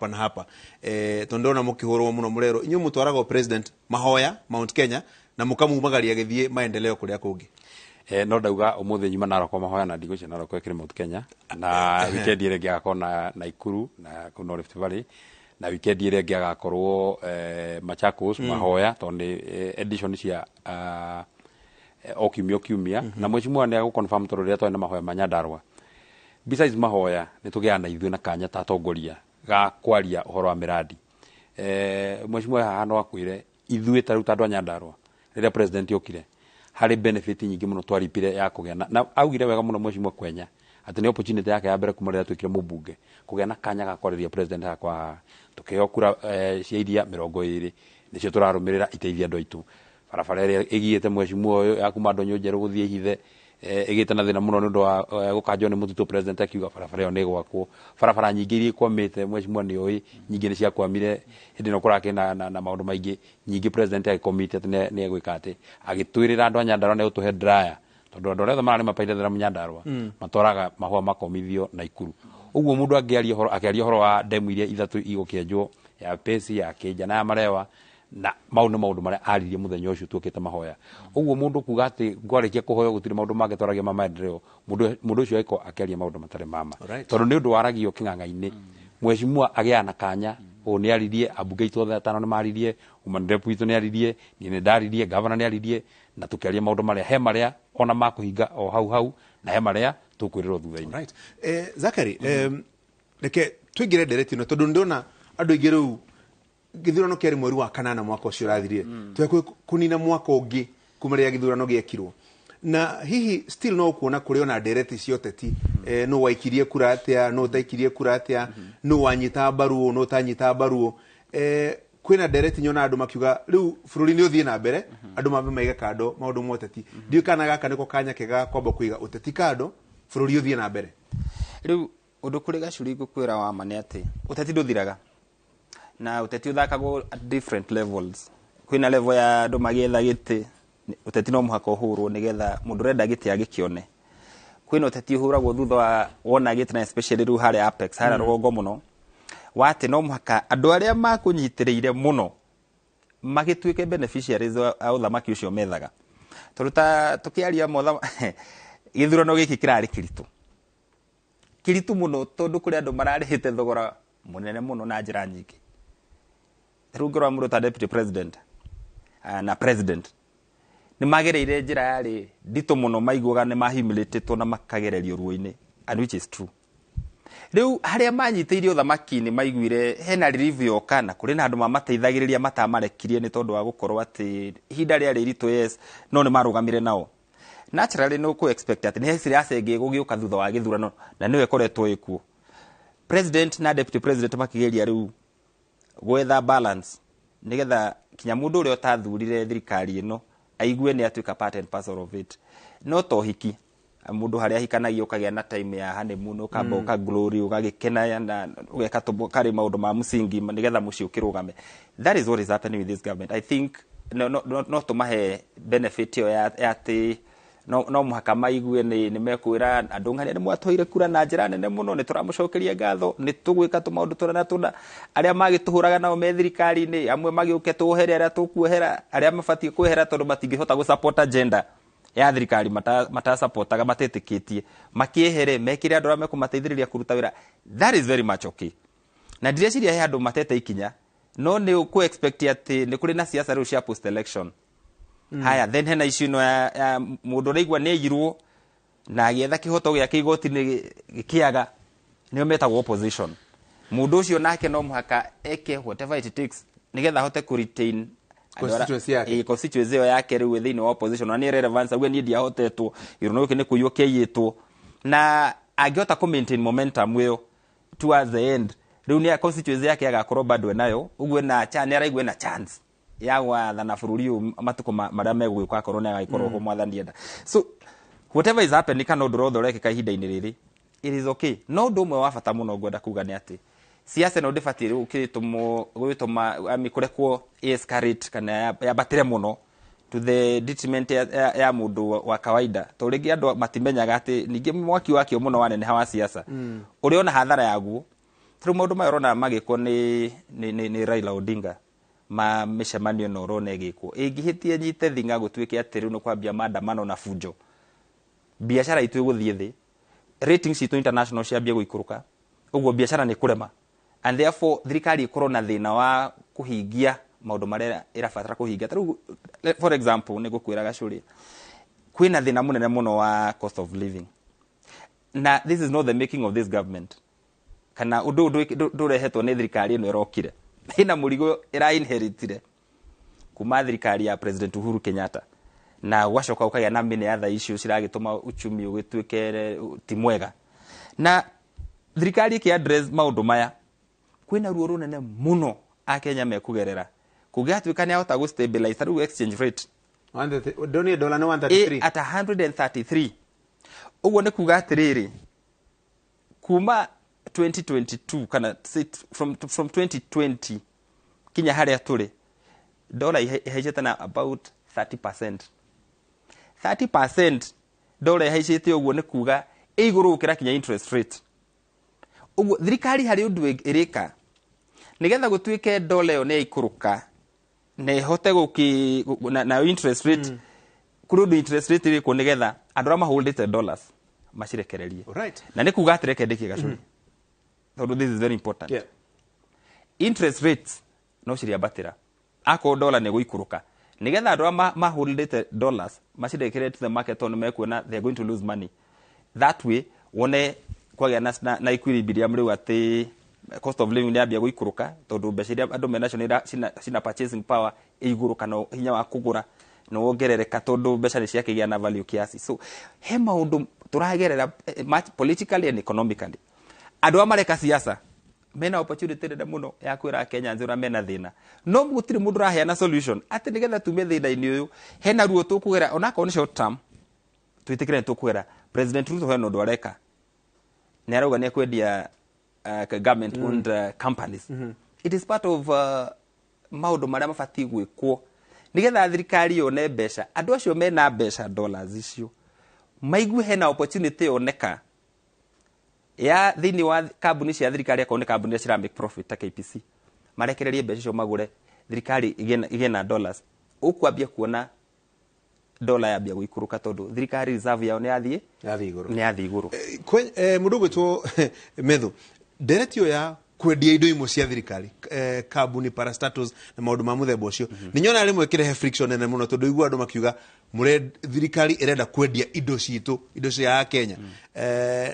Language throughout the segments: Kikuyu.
Na hapa tondu ndona mukihurwo muno murero inyuĩ mutwaragwo president mahoya Mount Kenya na mukamumagaria agĩthiĩ maendeleo kũrĩa kũngĩ. No ndauga umuthi nyuma Narok mahoya na ndigũcia Narok ĩkĩrĩ Mount Kenya, na weekend ĩrĩa ĩngĩ agakorwo na Naikuru na kũu North Rift Valley, na weekend ĩrĩa ĩngĩ agakorwo Machakos mahoya, tondũ nĩ edition cia o kiumia o kiumia. Na mheshimiwa nĩ agũ confirm, tondũ rĩrĩa twarĩ na mahoya ma Nyandarua, besides mahoya, nĩ tũgĩaga na ithuĩ na kanya ta atongoria ga kwaria ũhoro wa mĩradi. Mheshimiwa haha no akwĩre ithuĩ ta rĩu ta andũ a Nyandarua, rĩrĩa president okire, harĩ benefit nyingĩ mũno twaripire ya kũgĩa na augire wega mũno mheshimiwa Kwenya atĩ nĩ opportunity yake ya mbere kuma rĩrĩa atuĩkire mũmbunge kũgĩa na kanya ga kwarĩria president hakwa haha. Tũkĩheo kura cia iria 20, nĩcio tũrarũmĩrĩra iteithie andũ aitũ. Barabara ĩrĩa ĩgiĩte mheshimiwa ũyũ ya kuma Ndũnyũ Njerũ gũthiĩ Hithe, ĩgĩte na thĩna mũno nĩ ũndũ wa gũkanjwo nĩ mũtitũ, president akiuga barabara ĩyo nĩ ĩgwakwo. Barabara nyingĩ iria ikwamĩte, mheshimiwa nĩ ũĩ, nyingĩ nĩ ciakwamire hĩndĩ ĩno kũrakĩ na maũndũ maingĩ nyingĩ, president agĩcommit atĩ nĩ egwĩka, atĩ agĩtwĩrĩra andũ a Nyandarua nĩ egũtũhe dryer, tondũ andũ arĩa othe mararĩma pyrethrum Nyandarua matwaraga mahũa makomithio Naikuru. Ũguo mũndũ angĩaria ũhoro, akĩaria ũhoro wa ndemu iria ithatũ igũkĩenjwo, ya Pesi, ya Kĩnja na ya Marewa, na mau nĩ maũndũ marĩa aririe mũthenya ũcio tuokĩte mahoya. Ũguo mũndũ kuga atĩ ngwarĩkia kũhoya gũtirĩ maũndũ mangĩ twaragia ma maendeleo, mũndũ ũcio agĩkorwo akĩaria maũndũ matarĩ mama, tondũ nĩ ũndũ waragio kĩng'ang'a-inĩ. Mheshimiwa agĩaga na kanya ũũ nĩ aririe, ambunge aitũ othe atano nĩ maririe, woman rep witũ nĩ aririe, niĩ nĩ ndaririe, governor nĩ aririe, na tũkĩaria maũndũ marĩa he marĩa ona makũhinga o hau hau na he marĩa tũkwĩrĩrwo thutha-inĩ. Right. Zachary, reke tũingĩre ndereti ĩno, tondũ ndĩrona andũ aingĩ rĩu gĩthurano kĩarĩ mweri wa kanana mwaka ũcio ũrathirire, twekũ kũnina mwaka ũngĩ kuma rĩrĩa gĩthurano gĩekirwo, na hihi still no kuona kũrĩ ona ndereti cia ũteti, nũ waikirie kura atĩa, nũ ũtaikirie kura atĩa, nũ wanyita mbaru, nũ ũtanyita mbaru. Kwĩna ndereti nyona andũ makiuga rĩu bũrũri nĩ ũthiĩ na mbere, andũ mambe maige kando maũndũ ma ũteti. Ndiũĩ kana gaka nĩko kanya kega ga kwamba kũiga ũteti kando, bũrũri ũthiĩ na mbere. Rĩu ũndũ kũrĩ gacuri ngũkwĩra wa ma nĩ atĩ ũteti ndũthiraga, na ũteti ũthakagwo at different levels. Kwĩna level ya andũ magĩetha gĩtĩ, ũteti no mũhaka ũhũrwo nĩgetha mũndũ ũrenda gĩtĩ agĩkĩone. Kwĩna ũteti ũhũragwo thutha wa wona gĩtĩ, na especially rĩu harĩa apex, harĩa rũgongo mũno, wa atĩ no mũhaka andũ arĩa makũnyitĩrĩire mũno magĩtuĩke beneficiaries a ũthamaki ũcio methaga. Tondũ ta tũkĩaria motha, gĩthurano gĩkĩ kĩrarĩ kĩritũ kĩritũ mũno, tondũ kũrĩ andũ mararĩhĩte thogora mũnene mũno na njĩra nyingĩ. Rĩu ngĩrora mũndũ ta deputy president na president nĩ magereire njĩra yarĩ nditũ mũno, maiguaga nĩ mahumiliatĩtwo na makagererio ruo-inĩ, and which is true. Rĩu harĩa manyitĩire ũthamaki nĩ maiguire hena relief yoka, na kũrĩ na andũ mamateithagĩrĩria matamarekirie nĩ tondũ wa gũkorwo atĩ ihinda rĩarĩ iritũ, yes, no nĩ marũgamire nao. Naturally nĩ ũkũ expect atĩ nĩ siasa ĩngĩ ĩgũgĩũka thutha wa gĩthurano, na nĩyo ĩkoretwo ĩkuo. President na deputy president makĩgeria rĩu gwetha balance nĩgetha kinya mũndũ ũrĩa ũtathurire thirikari ĩno aigue nĩ atuĩka part and parcel of it. No to hiki mũndũ harĩa ahikanagia, ũkagĩa na time ya honeymoon, ũkamba ũka glory, ũgagĩkena na ũgeka karĩ maũndũ ma msingi nĩgetha mũciĩ ũkĩrũgame. That is what is happening with this government, I think. No tũmahe benefit ĩyo ya atĩ no mũhaka maigue nĩ mekwĩra andũ ng'ania nĩ mwatũheire kura na njĩra nene mũno, nĩ tũramũcokeria ngatho, nĩ tũgwĩka tũmaũndũ tũna na tũna. Arĩa magĩtũhũraga nao me thirikari-inĩ amwe magĩũke tuohere arĩa tũkuohera, arĩa mabatiĩ kwehera tondũ matingĩhota gũ support agenda ya thirikari, matasapotaga, matetĩkĩtie, makĩehere, mekĩre andũ arĩa mekũmateithĩrĩria kũruta wĩra. That is very much okay, na ndireciria he andũ matete ikinya, no nĩ ũkũ expect atĩ nĩ kũrĩ na siasa rĩu cia post election. Haya, then hena issue ĩno ya mũndũ ũraigua nĩ aiyirwo na agĩetha kĩhoto gĩake igoti-inĩ gĩkĩaga, nĩo metagwo opposition. Mũndũ ũcio nake no mũhaka eke whatever it takes nĩgetha ahote kũ retain andũ arĩa- Constituency yake. Ĩĩ, constituency ĩyo yake rĩu ĩ thĩinĩ wa opposition, na nĩ relevance auge niĩ ndiahotetwo, gĩthurano gĩkĩ nĩ kũiywo kĩaiyĩtwo, na angĩhota kũ maintain momentum ĩyo towards the end, rĩu nĩ constituency yake agakorwo bado enayo ũguo ena nĩ araigua ena chance ya gwathana bũrũri ũyũ matukũ marĩa megũgĩũka, akorwo nĩ agagĩkorwo ho mwathani enda. So whatever is happening, kana ũndũ wothe ũrekĩka ihinda-inĩ rĩrĩ, it is okay. No ũndũ ũmwe wa bata mũno ngwenda kuga nĩ atĩ siasa ĩno ndĩbatiĩ rĩu gũgĩtũmwo gũgĩtũma ami kũrekwo escalate kana yambatĩre mũno to the detriment ya mũndũ wa kawaida, tondũ rĩngĩ andũ matimenyaga atĩ ningĩ mwaki wakio mũno waneneha wa siasa, ũrĩ ona hathara yaguo. Tarĩu maũndũ maya ũrona magĩkwo nĩ Raila Odinga ma mĩcemanio ĩno ũrona ĩgĩkwo, ĩngĩhĩtia nyite thinga gũtuĩke atĩ rĩu nĩ kwambia maandamano na bunjo, biacara itũ ĩgũthiĩ thĩ, ratings citũ international ciambie gũikũrũka, ũguo biacara nĩ kũrema, and therefore thirikari ĩkorwo na thĩna wa kũhingia maũndũ marĩa ĩrabatara kũhingia. Tarĩu, for example, nĩ ngũkwĩra Gacũrĩ, kwĩna thĩna mũnene mũno wa cost of living, na this is not the making of this government, kana ũndũ ũyũ ndũrehetwo nĩ thirikari ĩno ĩrokire. Ĩna mũrigo ĩra inheritire kuma thirikari ya President Uhuru Kenyatta, na gwacoka gũkagĩa na many other issues ciragĩtũma uchumi ũgĩtuĩke ti mwega. Na thirikari ĩkĩ address maũndũ maya, kwĩna ruo rũnene mũno akenya mekũgerera kũngĩgatuĩka nĩ ahota gũ stabilize tarĩu exchange rate. Ndonire dola nĩ 133. At 133. Ũguo nĩ kuga atĩrĩrĩ, kuma 2022 kana say from 2020 kinya harĩa tũrĩ, dola ihaicĩte na about 30%. 30% dola ihaicĩte, ũguo nĩ kuga ĩ igũrũ gũkĩra kinya interest rate. Ũguo thirikari harĩ ũndũ ĩrĩka nĩgetha gũtuĩke dola ĩyo nĩ yaikũrũka na ĩhote na interest rate, kũrĩ ũndũ interest rate ĩrĩkwo nĩgetha andũ arĩa maholdĩte dollars macirekererie. Na nĩ kuga atĩreke ndĩkie, Gacũri, tondũ this is very important. Interest rates no ciriambatĩra akorwo dola nĩ gũikũrũka, nĩgetha andũ arĩa maholdĩte dollars macirekererie to the market, tondũ mekuona they are going to lose money. That way wone kwagĩa na equilibrium rĩu, atĩ cost of living nĩ yambia gũikũrũka, tondũ mbeca iria andũ menacio nĩ cina purchasing power ĩ igũrũ, kana hinya wa kũgũra nĩ wongerereka, tondũ mbeca nĩ ciakĩgĩa na value kiasi. So he maũndũ tũragerera much politically and economically. Andũ arĩa mareka siasa mena opportunity nene mũno ya kwĩra Kenya ũrĩa mena thĩna, no gũtirĩ mũndũ ũraheana solution atĩ nĩgetha tume thĩna-inĩ ũyũ. Hena ruo tũkũgera, onakorwo nĩ short term, twĩtĩkĩre nĩ tũkũgera. President Ruto hena ũndũ areka, nĩ arauga nĩ ekwendia government owned companies. It is part of maũndũ marĩa mabatiĩ gwĩkwo nĩgetha thirikari yone mbeca. Andũ acio mena mbeca dollars icio maigue hena opportunity yoneka ya thĩinĩ wa kambuni cia thirikari, akorwo nĩ kambuni iria cira make profit ta KPC, marekererie mbeca icio magũre, thirikari ĩgĩe na dollars. Ũkwambia kuona dola yambia gũikũrũka, tondũ thirikari reserve yao nĩ yathiĩ Yathiĩ igũrũ. Nĩ yathiĩ igũrũ. Mũndũ ũgwĩtwo Methu, ndereti ĩyo ya kwendia indo imwe cia thirikari, kambuni parastatals na maũndũ ma mũthemba ũcio, nĩ nyonaga rĩmwe ĩkĩrehe friction nene mũno, tondũ igua andũ makiuga thirikari ĩrenda kwendia indo citũ, indo cia Kenya.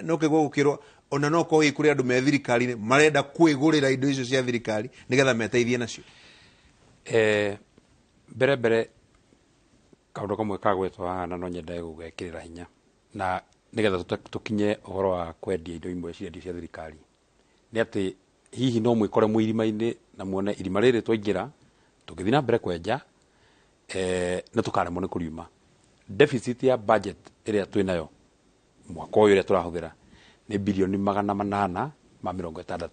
No kĩgwa gũkĩrwo ona no korwo kũrĩ andũ me thirikari-inĩ marenda kwĩgũrĩra indo icio cia thirikari nĩgetha meteithie nacio. Mbere mbere, kaũndũ kamwe kagwetwo haha na no nyende gũgekĩrĩra hinya na nĩgetha tũkinye ũhoro wa kwendia indo imwe ciendio cia thirikari, nĩ atĩ hihi no mwĩkore mwĩ irima-inĩ na muone irima rĩrĩ twaingĩra, tũngĩthiĩ na mbere kwenja nĩ tũkaremwo nĩ kũriuma. Deficit ya budget ĩrĩa twĩ nayo mwaka ũyũ, ĩrĩa tũrahũthĩra, nĩ 860 bilioni,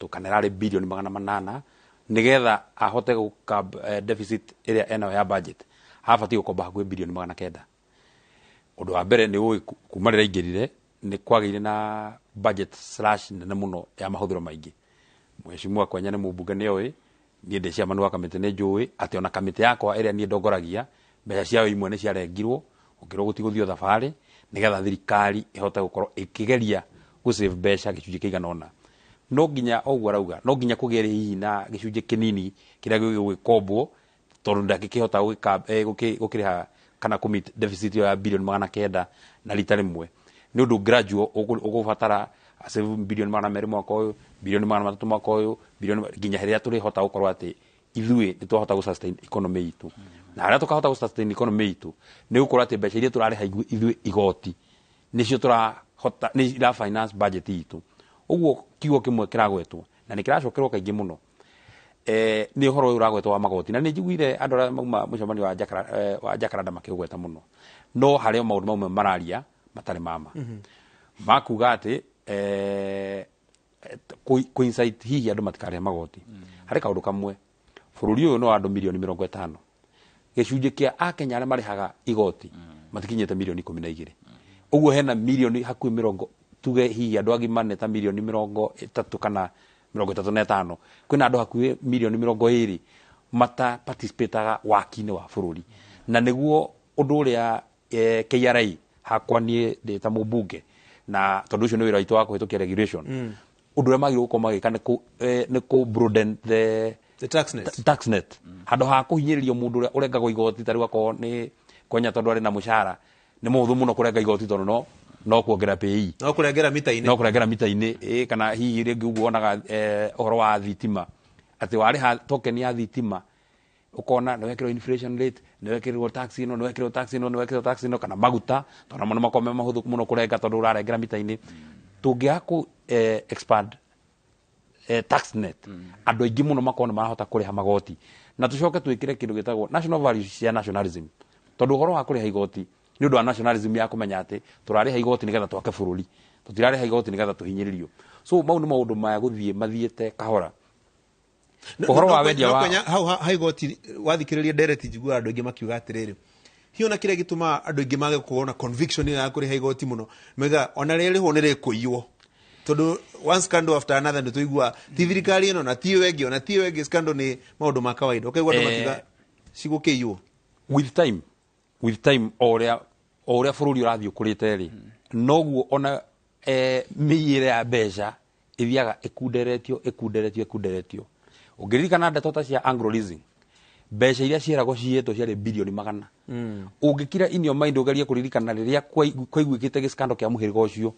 kana ĩrarĩ 800 bilioni. Nĩgetha ahote gũka deficit ĩrĩa enayo ya budget, abatiĩ gũkomba hakuhĩ 900 bilioni. Ũndũ wa mbere nĩ ũĩ kuma rĩrĩa aingĩrire nĩ kwagĩire na budget slash nene mũno ya mahũthĩro maingĩ. Mheshimiwa Kwenya nĩ mũmbunge, nĩ oĩ niĩ ndĩ chairman wa kamĩtĩ, nĩ njũĩ atĩ ona kamĩtĩ yakwa ĩrĩa niĩ ndongoragia, mbeca ciayo imwe nĩ ciarengirwo, gũkĩrwo gũtigũthio thabarĩ, nĩgetha thirikari ĩhote gũkorwo ĩkĩgeria gũ save mbeca gĩcunjĩ kĩigana ũna. No nginya ũguo arauga, no nginya kũgĩe hihi na gĩcunjĩ kĩnini kĩrĩa gĩgũgĩkombwo, tondũ ndangĩkĩhota gũkĩrĩha kana kũ meet deficit ĩyo ya 900 bilioni na rita rĩmwe. Nĩ ũndũ gradual, ũgũbatara save 200 bilioni mwaka ũyũ, 300 bilioni mwaka ũyũ, bilioni, nginya rĩrĩa tũrĩhota gũkorwo atĩ ithuĩ nĩ twahota gũ sustain economy itũ. Na harĩa tũkahota gũ sustain economy itũ nĩ gũkorwo atĩ mbeca iria tũrarĩha ithuĩ igoti nĩcio tũrahota nĩ ira finance budget itũ. Ũguo kiugo kĩmwe kĩragwetwo na nĩ kĩracokerwo kaingĩ mũno nĩ ũhoro ũyũ ũragwetwo wa magoti, na nĩ njiguire andũ arĩa mauma mũcemanio wa Jacaranda makĩũgweta mũno, no harĩ o maũndũ mamwe mararia matarĩ mama makuga atĩ kũ incite hihi andũ matikarĩhe magoti. Harĩ kaũndũ kamwe, bũrũri ũyũ no andũ 50 milioni, gĩcunjĩ kĩa akenya arĩa marĩhaga igoti matikinyĩte 12 milioni. Ũguo hena milioni hakuhĩ mĩrongo, tuge hihi andũ agima nĩ ta 30 milioni kana 35, kwĩna andũ hakuhĩ mirioni 20 mata participataga waki-inĩ wa bũrũri. Na nĩguo ũndũ ũrĩa KRA hakwa niĩ ndĩ ta mũmbunge, na tondũ ũcio nĩ wĩra witũ wa kũhĩtũkia regulation, ũndũ ũrĩa magĩrĩirwo gũkorwo magĩka nĩ kũ broaden the tax net. Tax net, handũ ha kũhinyĩrĩrio mũndũ ũrĩa ũrengagwo igoti. Ta rĩu akorwo nĩ Kwenya, tondũ arĩ na mũcara nĩ mũhũthũ mũno kũrenga igoti, tondũ no kuongerera PAYE. No kũrengera mita-inĩ. No kũrengera mita-inĩ, ĩ, kana hihi rĩngĩ ũguo wonaga ũhoro wa thitima, atĩ warĩha token ya thitima ũkona nĩ wekĩrwo inflation rate, nĩ wekĩrwo tax ĩno, nĩ wekĩrwo tax ĩno, nĩ wekĩrwo tax ĩno, kana maguta, tondũ namo nĩ makoragwo me mahũthũ mũno kũrenga tondũ ũrarengera mita-inĩ. Tũngĩaga kũ expand tax net, andũ aingĩ mũno makorwo nĩ marahota kũrĩha magoti, na tũcoke twĩkĩre kĩndũ gĩtagwo national values cia nationalism, tondũ ũhoro wa kũrĩha igoti nĩ ũndũ wa nationalism, ya kũmenya atĩ tũrarĩha igoti nĩgetha twake bũrũri, tũtirarĩha igoti nĩgetha tũhinyĩrĩrio. So mau nĩ maũndũ maya gũthiĩ mathiĩte kahora. Ũhoro wa wendia No Kwenya, hau ha igoti wathikĩrĩria ndereti, njiguaga andũ aingĩ makiuga atĩrĩrĩ, hiyo na kĩrĩa gĩtũmaga andũ aingĩ mage gũkorwo na conviction ĩyo ya kũrĩha igoti mũno, mauga ona rĩrĩhwo nĩ rĩkũiywo, tondũ one scandal after another nĩ tũigua, ti thirikari ĩno na ti ĩyo ĩngĩ, ona ti ĩyo ĩngĩ, scandal nĩ maũndũ ma kawaida, ũkaigua andũ makiuga cigũkĩiywo. With time, o ũrĩa bũrũri ũrathiĩ ũkũrĩte rĩ, noguo ona mĩiyĩre ya mbeca ĩthiaga ĩkunderetio, ĩkunderetio, ĩkunderetio. Ũngĩririkana ndeto ta cia Anglo Leasing, mbeca iria cieragwo ciyĩtwo ciarĩ bilioni magana. Ũngĩkira in your mind ũgerie kũririkana rĩrĩa kwaiguĩkĩte gĩskando kĩa mũhĩrĩga ũcio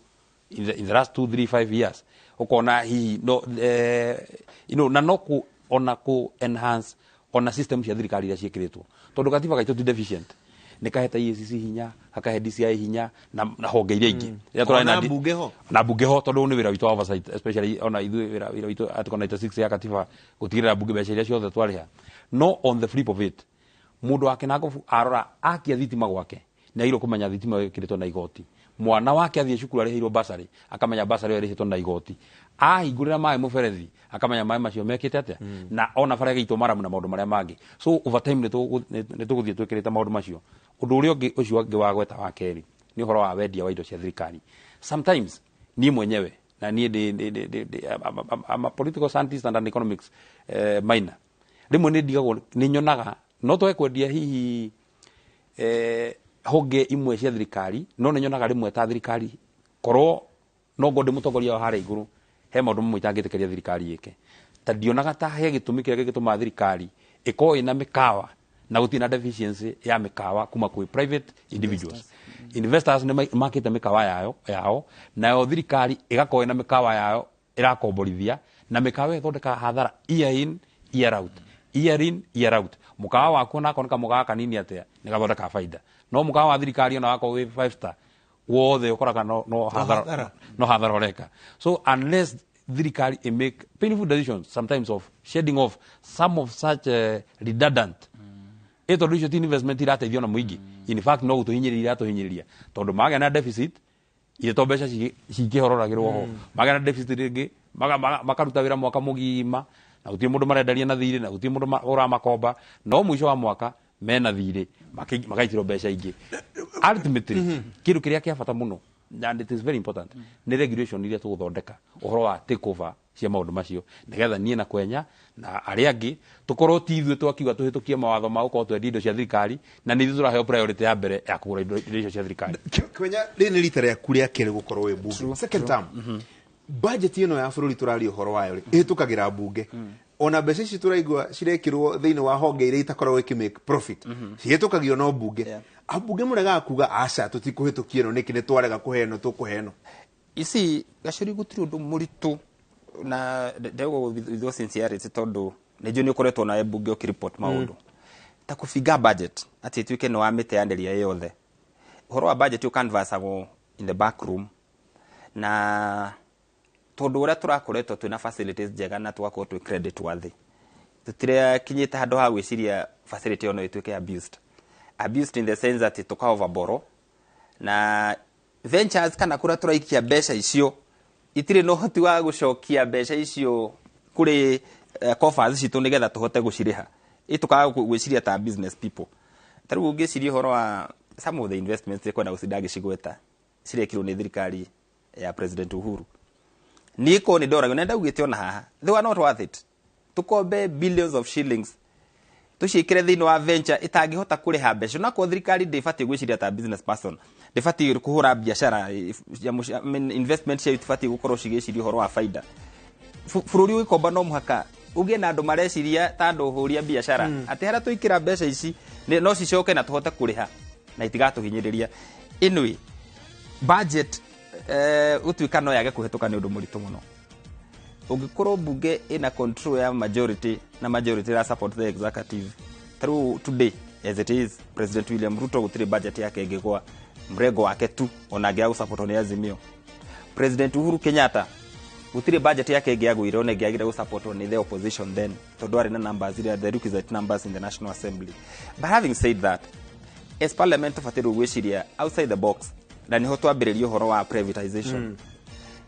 in the last 2, 3, 5 years, ũkona hihi no, na no ku, ona ku enhance ona system cia thirikari iria ciĩkĩrĩtwo, tondũ gatiba gaitũ ti deficient, nĩ kahete EACC hinya, gakahe DCI hinya na honge iria ingĩ. Rĩrĩa tũrarĩ Ona mbunge ho. Na mbunge ho, tondũ nĩ wĩra witũ wa oversight, especially ona ithuĩ wĩra witũ Article 96 ya katiba, gũtigĩrĩra mbunge mbeca iria ciothe twarĩha. No on the flip of it, mũndũ wa Kĩnangobu arora akia thitima gwake nĩ agĩrĩirwo kũmenya thitima ĩyo ĩkĩrĩtwo na igoti. Mwana wake athiĩ cukuru arĩhĩirwo basarĩ, akamenya basarĩ ĩyo ĩrĩhĩtwo na igoti. Ahingũrĩra maĩ mũberethi, akamenya maĩ macio mekĩte atĩa, na ona bara ĩgĩitwo maramu na maũndũ marĩa mangĩ. So over time nĩ tũgũthiĩ twĩkĩrĩte maũndũ macio. Ũndũ ũrĩa ũngĩ ũcio ũngĩ wa gweta wa kerĩ nĩ ũhoro wa wendia wa indo cia thirikari. Sometimes niĩ mwenyewe na niĩ ndĩ I'm a political scientist and an economics minor, rĩmwe nĩ ndigagwo nĩ nyonaga no twage kwendia hihi honge imwe cia thirikari, no nĩ nyonaga rĩmwe ta thirikari korwo no ngorwo ndĩ mũtongoria wa harĩa igũrũ, he maũndũ mamwe itangĩtĩkĩria thirikari ĩke, ta ndionaga ta he gĩtũmi kĩrĩa gĩgĩtũmaga thirikari ĩkorwo ĩna mĩkawa na gũtirĩ na deficiency ya mĩkawa kuma kwĩ private individuals. Investors nĩ makĩte mĩkawa yao, nayo thirikari ĩgakorwo ĩna mĩkawa yayo ĩrakomborithia, na mĩkawa ĩyo ĩthondekaga hathara year in year out, year in year out. Mũkawa waku onakorwo nĩ kamũkawa kanini atĩa, nĩ gathondekaga baida, no mũkawa wa thirikari ona wakorwo wĩ five star wothe, ũkoraga no hathara. Hathara. No hathara ũreka. So unless thirikari ĩ make painful decisions sometimes of shedding off some of such redundant, ĩ tondũ icio ti investment irateithia ona mũingĩ, in fact no gũtũhinyĩrĩria iratũhinyĩrĩria, tondũ magĩa na deficit ithe to mbeca cingĩhororagĩrwo ho, magĩa na deficit rĩngĩ makaruta wĩra mwaka mũgima na gũtirĩ mũndũ marenderia na thirĩ, na gũtirĩ mũndũ ũramakomba, no mũico wa mwaka mena thirĩ, magaitĩrwo mbeca ingĩ. Ultimately, kĩndũ kĩrĩa kĩa bata mũno, and it is very important, nĩ regulation iria tũgũthondeka ũhoro wa take over cia maũndũ macio, nĩgetha niĩ na Kwenya na arĩa angĩ tũkorwo ti ithuĩ twakiuga tũhĩtũkie mawatho ma gũkorwo twendia indo cia thirikari, na nĩ ithuĩ tũraheo priority ya mbere ya kũgũra indo icio cia thirikari. Kwenya, rĩrĩ nĩ rita rĩaku rĩa kerĩ gũkorwo wĩ mbunge, second term. Budget ĩno ya bũrũri tũraria ũhoro wayo rĩ, ĩhĩtũkagĩra mbunge. Ona mbeca ici tũraigua cirekĩrwo thĩinĩ wa honge iria itakoragwo ikĩmake profit cihĩtũkagio no mbunge. Ambunge mũregaga kuga aca, tũtikũhĩtũkia ĩno nĩkĩ? Nĩ twarega kũhe ĩno, tũkũhe ĩno. Ici gacuri gũtirĩ ũndũ mũritũ, na ndauga with all sincerity, tondũ nĩ njũĩ nĩ ũkoretwo nawe mbunge ũkĩreport maũndũ ta kũbinga budget atĩ ĩtuĩke nĩ wamĩteanĩria yothe. Ũhoro wa budget ũcanvassagwo in the back room, na tondũ ũrĩa tũrakoretwo twĩna facilities njega na tũgakorwo twĩ credit worthy, tũtirakinyĩte handũ ha gwĩciria facility ĩyo no ĩtuĩke abused in the sense atĩ tũka overborrow na ventures kana kũrĩa tũraikia mbeca icio itirĩ na ũhoti wa gũcokia mbeca icio kũrĩ coffers citũ nĩgetha tũhote gũcirĩha. Ĩ tũkaga gwĩciria ta business people. Ta rĩu ũngĩciria ũhoro wa some of the investments, kwenda gũcinda ngĩcigweta, cirekirwo nĩ thirikari ya President Uhuru. Niĩ ko nĩ ndoragio na ndaugĩte ona haha they were not worth it. Tukombe billions of shillings tuciĩkĩre thĩinĩ wa venture ĩtangĩhota kũrĩha mbeca. Onakorwo thirikari ndĩbatiĩ gwĩciria ta business person, ndĩbatiĩ kũhũra biacara, I mean, investment ciayo itibatiĩ gũkorwo cigĩciria ũhoro wa faida. Bũrũri ũgĩkomba no mũhaka ũgĩe na andũ mareciria ta andũ ũhũria biacara, atĩ harĩa tũikĩra mbeca ici no cicoke na tũhote kũrĩha na itigatũhinyĩrĩria. Anyway, budget gũtuĩka no yage kũhetũka nĩ ũndũ mũritũ mũno. Ũngĩkorwo bunge ĩna control ya majority na majority ĩra support the executive, tarĩu today as it is, President William Ruto gũtirĩ budget yake ĩngĩgwa mrengo wake tu, ona angĩaga gũsupportwo nĩ Azimio. President Uhuru Kenyatta gũtirĩ budget yake ĩngĩagũire ona ĩngĩagire gũsupportwo nĩ the opposition then, tondũ arĩ na numbers iria the requisite numbers in the National Assembly. But having said that, as parliament tũbatiĩ rĩu gwĩciria outside the box, na nĩho twambĩrĩria ũhoro wa privatization.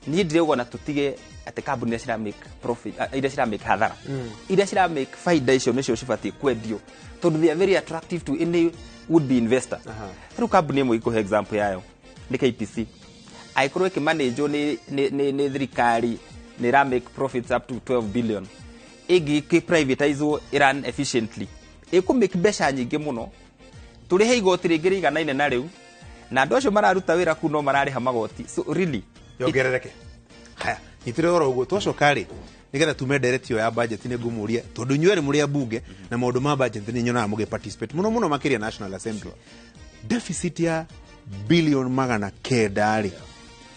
Niĩ ndĩrauga na tũtige atĩ kambuni iria cira make profit, iria cira make hathara, iria cira make faida, icio nĩcio cibatiĩ kwendio tondũ they are very attractive to any would be investor. Rĩu kambuni ĩmwe ikuhe example yayo nĩ KPC. Angĩkorwo ĩkĩmanĩnjwo nĩ thirikari nĩ ĩra make profits up to 12 billion, ĩngĩ privatizwo ĩrun efficiently, ĩkũ make mbeca nyingĩ mũno, tũrĩhe igoti rĩngĩ rĩiganaine na rĩu, na andũ acio mararuta wĩra kuu no mararĩha magoti, so really yongerereke. Haya, nyitĩrĩra oro ũguo. Twacoka rĩ, nĩgetha tume ndereti ĩyo ya budget, nĩ ngũmũria tondũ inyuĩ erĩ mũrĩ a bunge na maũndũ ma budget nĩ nyonaga mũgĩ participate mũno mũno makĩria National Assembly. Deficit ya bilion 900 rĩ,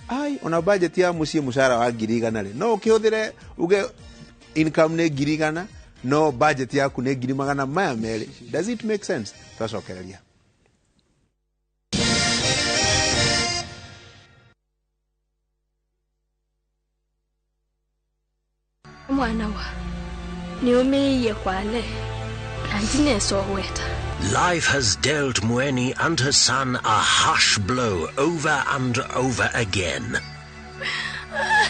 ai, ona budget ya mũciĩ, mũcara wa 100,000 rĩ, no ũkĩhũthĩre uge income nĩ 100,000 no budget yaku nĩ 200,000. Does it make sense? Twacokereria. Mwana wa nĩ ũmĩiye kwale na ndinesogweta. Life has dealt Mueni and her son a harsh blow over and over again.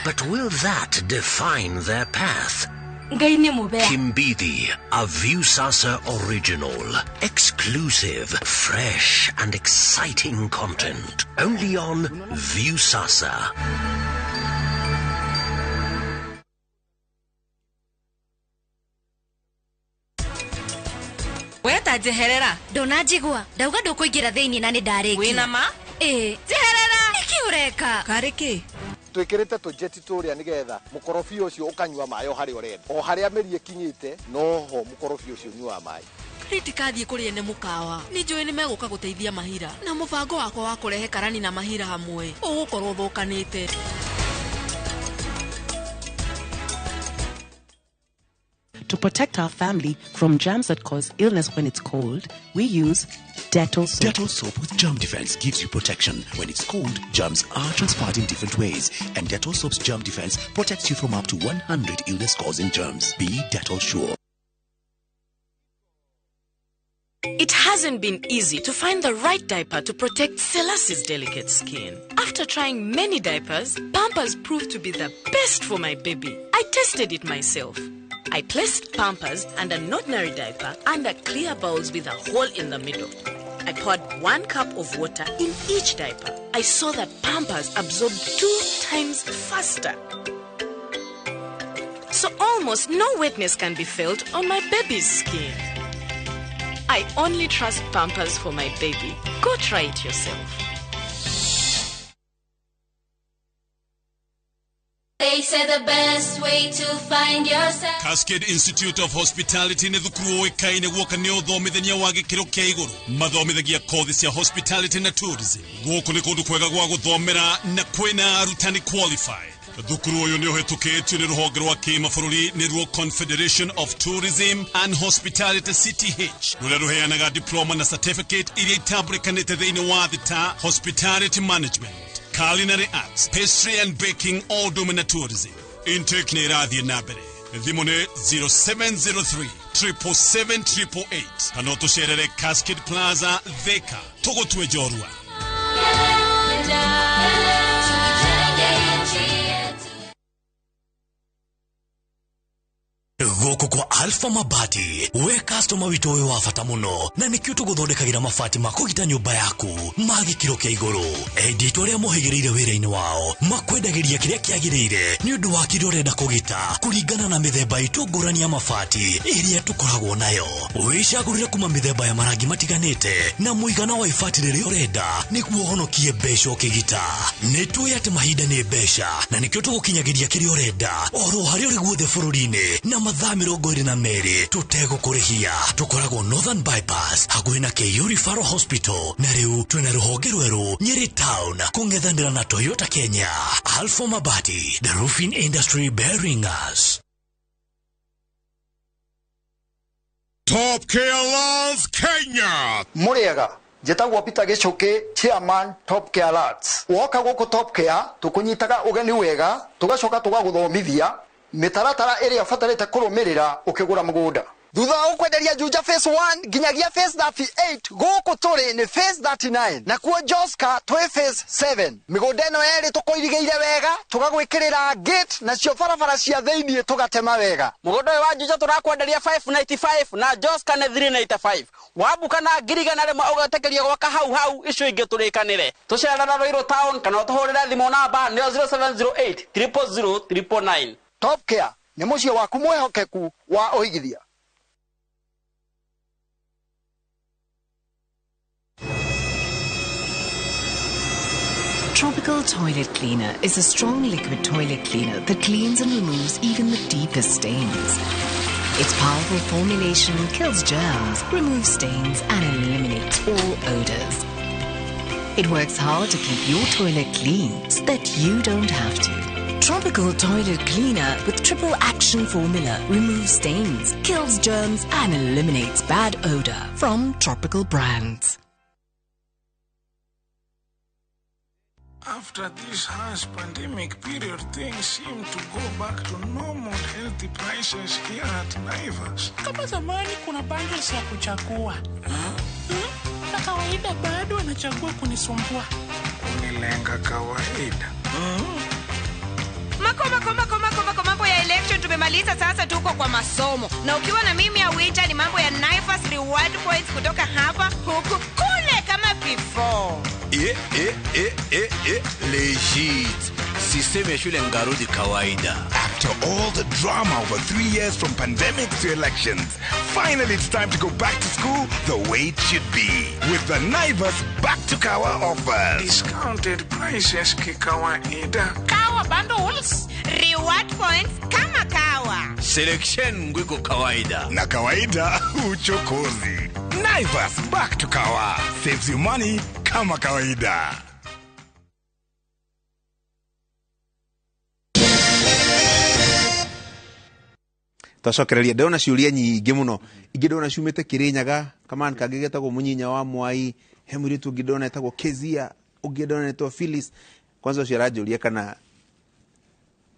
But will that define their path? Ngai nĩ mũbea. Kimbidi, a Viusasa original. Exclusive, fresh and exciting content. Only on Viusasa. Weta njeherera. Ndũnanjigua ndauga ndũkũingĩra thĩinĩ na nĩ ndarĩkia. Wĩna ma? Ĩĩ. Njeherera. Nĩkĩ ũreka? Karĩ kĩ? Twĩkĩrĩte tũjeti tũrĩa nĩgetha mũkorobia ũcio ũkanyua maĩ o harĩa ũrenda, o harĩa mĩri ĩkinyĩte noho mũkorobia ũcio ũnyuaga maĩ. Rĩu ndikathiĩ kũrĩ ene mũkawa, nĩ njũĩ nĩ megũka gũteithia Mahira, na mũbango wakwa wa kũrehe karani na Mahira hamwe ũgũkorwo ũthũkanĩte. To protect our family from germs that cause illness when it's cold, we use Dettol soap. Dettol soap with germ defense gives you protection. When it's cold, germs are transferred in different ways, and Dettol soap's germ defense protects you from up to 100 illness-causing germs. Be Dettol sure. It hasn't been easy to find the right diaper to protect Selassie's delicate skin. After trying many diapers, Pampers proved to be the best for my baby. I tested it myself. I placed Pampers and an ordinary diaper under clear bowls with a hole in the middle. I poured 1 cup of water in each diaper. I saw that Pampers absorbed 2 times faster. So almost no wetness can be felt on my baby's skin. I only trust Pampers for my baby. Go try it yourself. They say the best way to find yourself. Cascade Institute of Hospitality nĩ thukuru ũĩkaine guoka nĩ ũthomithania wa gĩkĩro kĩa igũrũ. Mathomithagia kothi cia hospitality na tourism. Gũkũ nĩ kũndũ kwega gwa gũthomera na kwĩna arutani qualified. Thukuru ũyũ nĩ ũhĩtũkĩtio nĩ rũhonge rwa kĩmabũrũri nĩruo Confederation of Tourism and Hospitality CTH, rũrĩa rũheanaga diploma na certificate iria itambũrĩkanĩte thĩinĩ wa thĩ ta hospitality management, culinary arts, pastry and baking, all ũndũ ũmwe na tourism. Intake nĩ ĩrathiĩ na mbere. Thimũ nĩ 0703 777 888 kana ũtũcerere Cascade Plaza, Thika. Tũgũtue njorua. Gũkũ kwa Alpha Mabati, we customer witũ wĩ wa bata mũno, na nĩkĩo tũgũthondekagĩra mabati ma kũgita nyũmba yaku ma gĩkĩro kĩa igũrũ. Endia aitũ arĩa mohĩgĩrĩire wĩra-inĩ wao makwendagĩria kĩrĩa kĩagĩrĩire nĩ ũndũ wa kĩrĩa ũrenda kũgita kũringana na mĩthemba itũ ngũrani ya mabati ĩrĩa tũkoragwo nayo. Wĩcagũrĩre kuma mĩthemba ya marangi matiganĩte na mũigana wa ibati rĩrĩa ũrenda nĩguo ũhonokie mbeca ũkĩgita. Nĩ tũĩ atĩ mahinda nĩ mbeca na nĩkĩo tũgũkinyagĩria kĩrĩa ũrenda oro harĩa ũrĩ guothe bũrũri-inĩ na mathaa 22 tũtegũkũrĩhia. Tũkoragwo Northern Bypass hakuhĩ na KU Referral Hospital, na rĩu twĩna rũhonge rwerũ Nyeri Town kũng'ethanĩra na Toyota Kenya. Alpha Mabati, the roofing industry bearing us. Top Care Laws Kenya. Muriega njĩtagwo Peter Gĩchũkĩ, chairman Top Care Lads. Woka gũkũ Top Care tũkũnyitaga ũgeni wega, tũgacoka tũgagũthomithia mĩtaratara ĩrĩa ũbatarĩte kũrũmĩrĩra ũkĩgũra mũgũnda. Thutha wa gũkwenderia Juja phase 1 nginyagia phase 38, gũkũ tũrĩ nĩ phase 39, nakuo Joska twĩ phase 7. Mĩgũnda ĩno yerĩ tũkũirigĩire wega, tũgagwĩkĩrĩra gate, nacio barabara cia thĩiniĩ tũgatema wega. Mũgũnda ũyũ wa Juja tũrakwenderia 595 na Joska nĩ 395. Wambuka na 100,000 ũgetĩkĩrio gwaka hau hau, icio ingĩ tũrĩkanĩre. Tũcerera Ruiru town kana ũtũhũrĩre thimũ namba nĩyo 0708 000 999. Top Care nĩ mũciĩ waku mwĩhokeku wa ũigithia. Tropical Toilet Cleaner is a strong liquid toilet cleaner that cleans and removes even the deepest stains. Its powerful formulation kills germs, removes stains, and eliminates all odors. It works hard to keep your toilet clean so that you don't have to. Tropical Toilet Cleaner with triple action formula removes stains, kills germs, and eliminates bad odor from Tropical Brands. After this harsh pandemic period, things seem to go back to normal healthy prices here at Naivas. Kama zamani kuna bundles ya kuchagua. Na kawaida bado anachagua kunisumbua. Kunilenga kawaida. Mako mako mako mako mako, mambo ya election tumemaliza, sasa tuko kwa masomo. Na ukiwa na mimi ya winter ni mambo ya Naivas reward points kutoka hapa huku kule kama before. Legit. System ya shule ngarudi kawaida. After all the drama over 3 years from pandemic to elections, finally it's time to go back to school the way it should be. With the Naivas Back to Kawa offers. Discounted prices kikawaida. Kawa bundles. Reward points kama kawa. Selection ngwiko kawaida. Na kawaida uchokozi. Naivas Back to Kawa saves you money kama kawaida. Twacokereria ndĩrona ciũria nyingĩ mũno, ingĩ ndĩrona ciumĩte Kĩrĩnyaga, kaman kangĩ getagwo Mũnyinya wa Mwai, he mũirĩtu ũngĩ ndĩrona etagwo Kezia, ũngĩ ndĩrona etagwo Phyllis. Kwanza ũcio aranjũria kana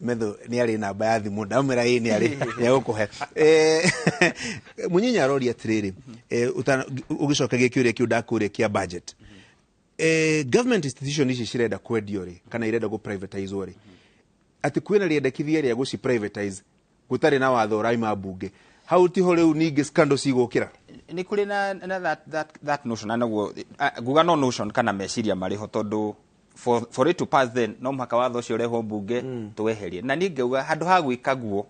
Methu nĩ arĩ namba ya thimũ, ndamwĩra ĩĩ nĩ arĩ, nĩegũkũhe. Mũnyinya aroria atĩrĩrĩ, ũgĩcokagia kĩũria kĩu ndakũria kĩa budget. Government institution ici cirenda kwendio rĩ, kana irenda gũ privatize rĩ, atĩ kwĩna rĩendekithia rĩa gũci privatize gũtarĩ na watho ũraima mbunge, hau tiho rĩu ningĩ scandal cigũkĩra. Nĩ kũrĩ na that notion, na noguo nguga no notion kana meciria marĩho, tondũ for it to pass then no mũhaka watho ũcio ũrehwo mbunge tũweherie. Na niĩ ngauga handũ ha gwĩka guo,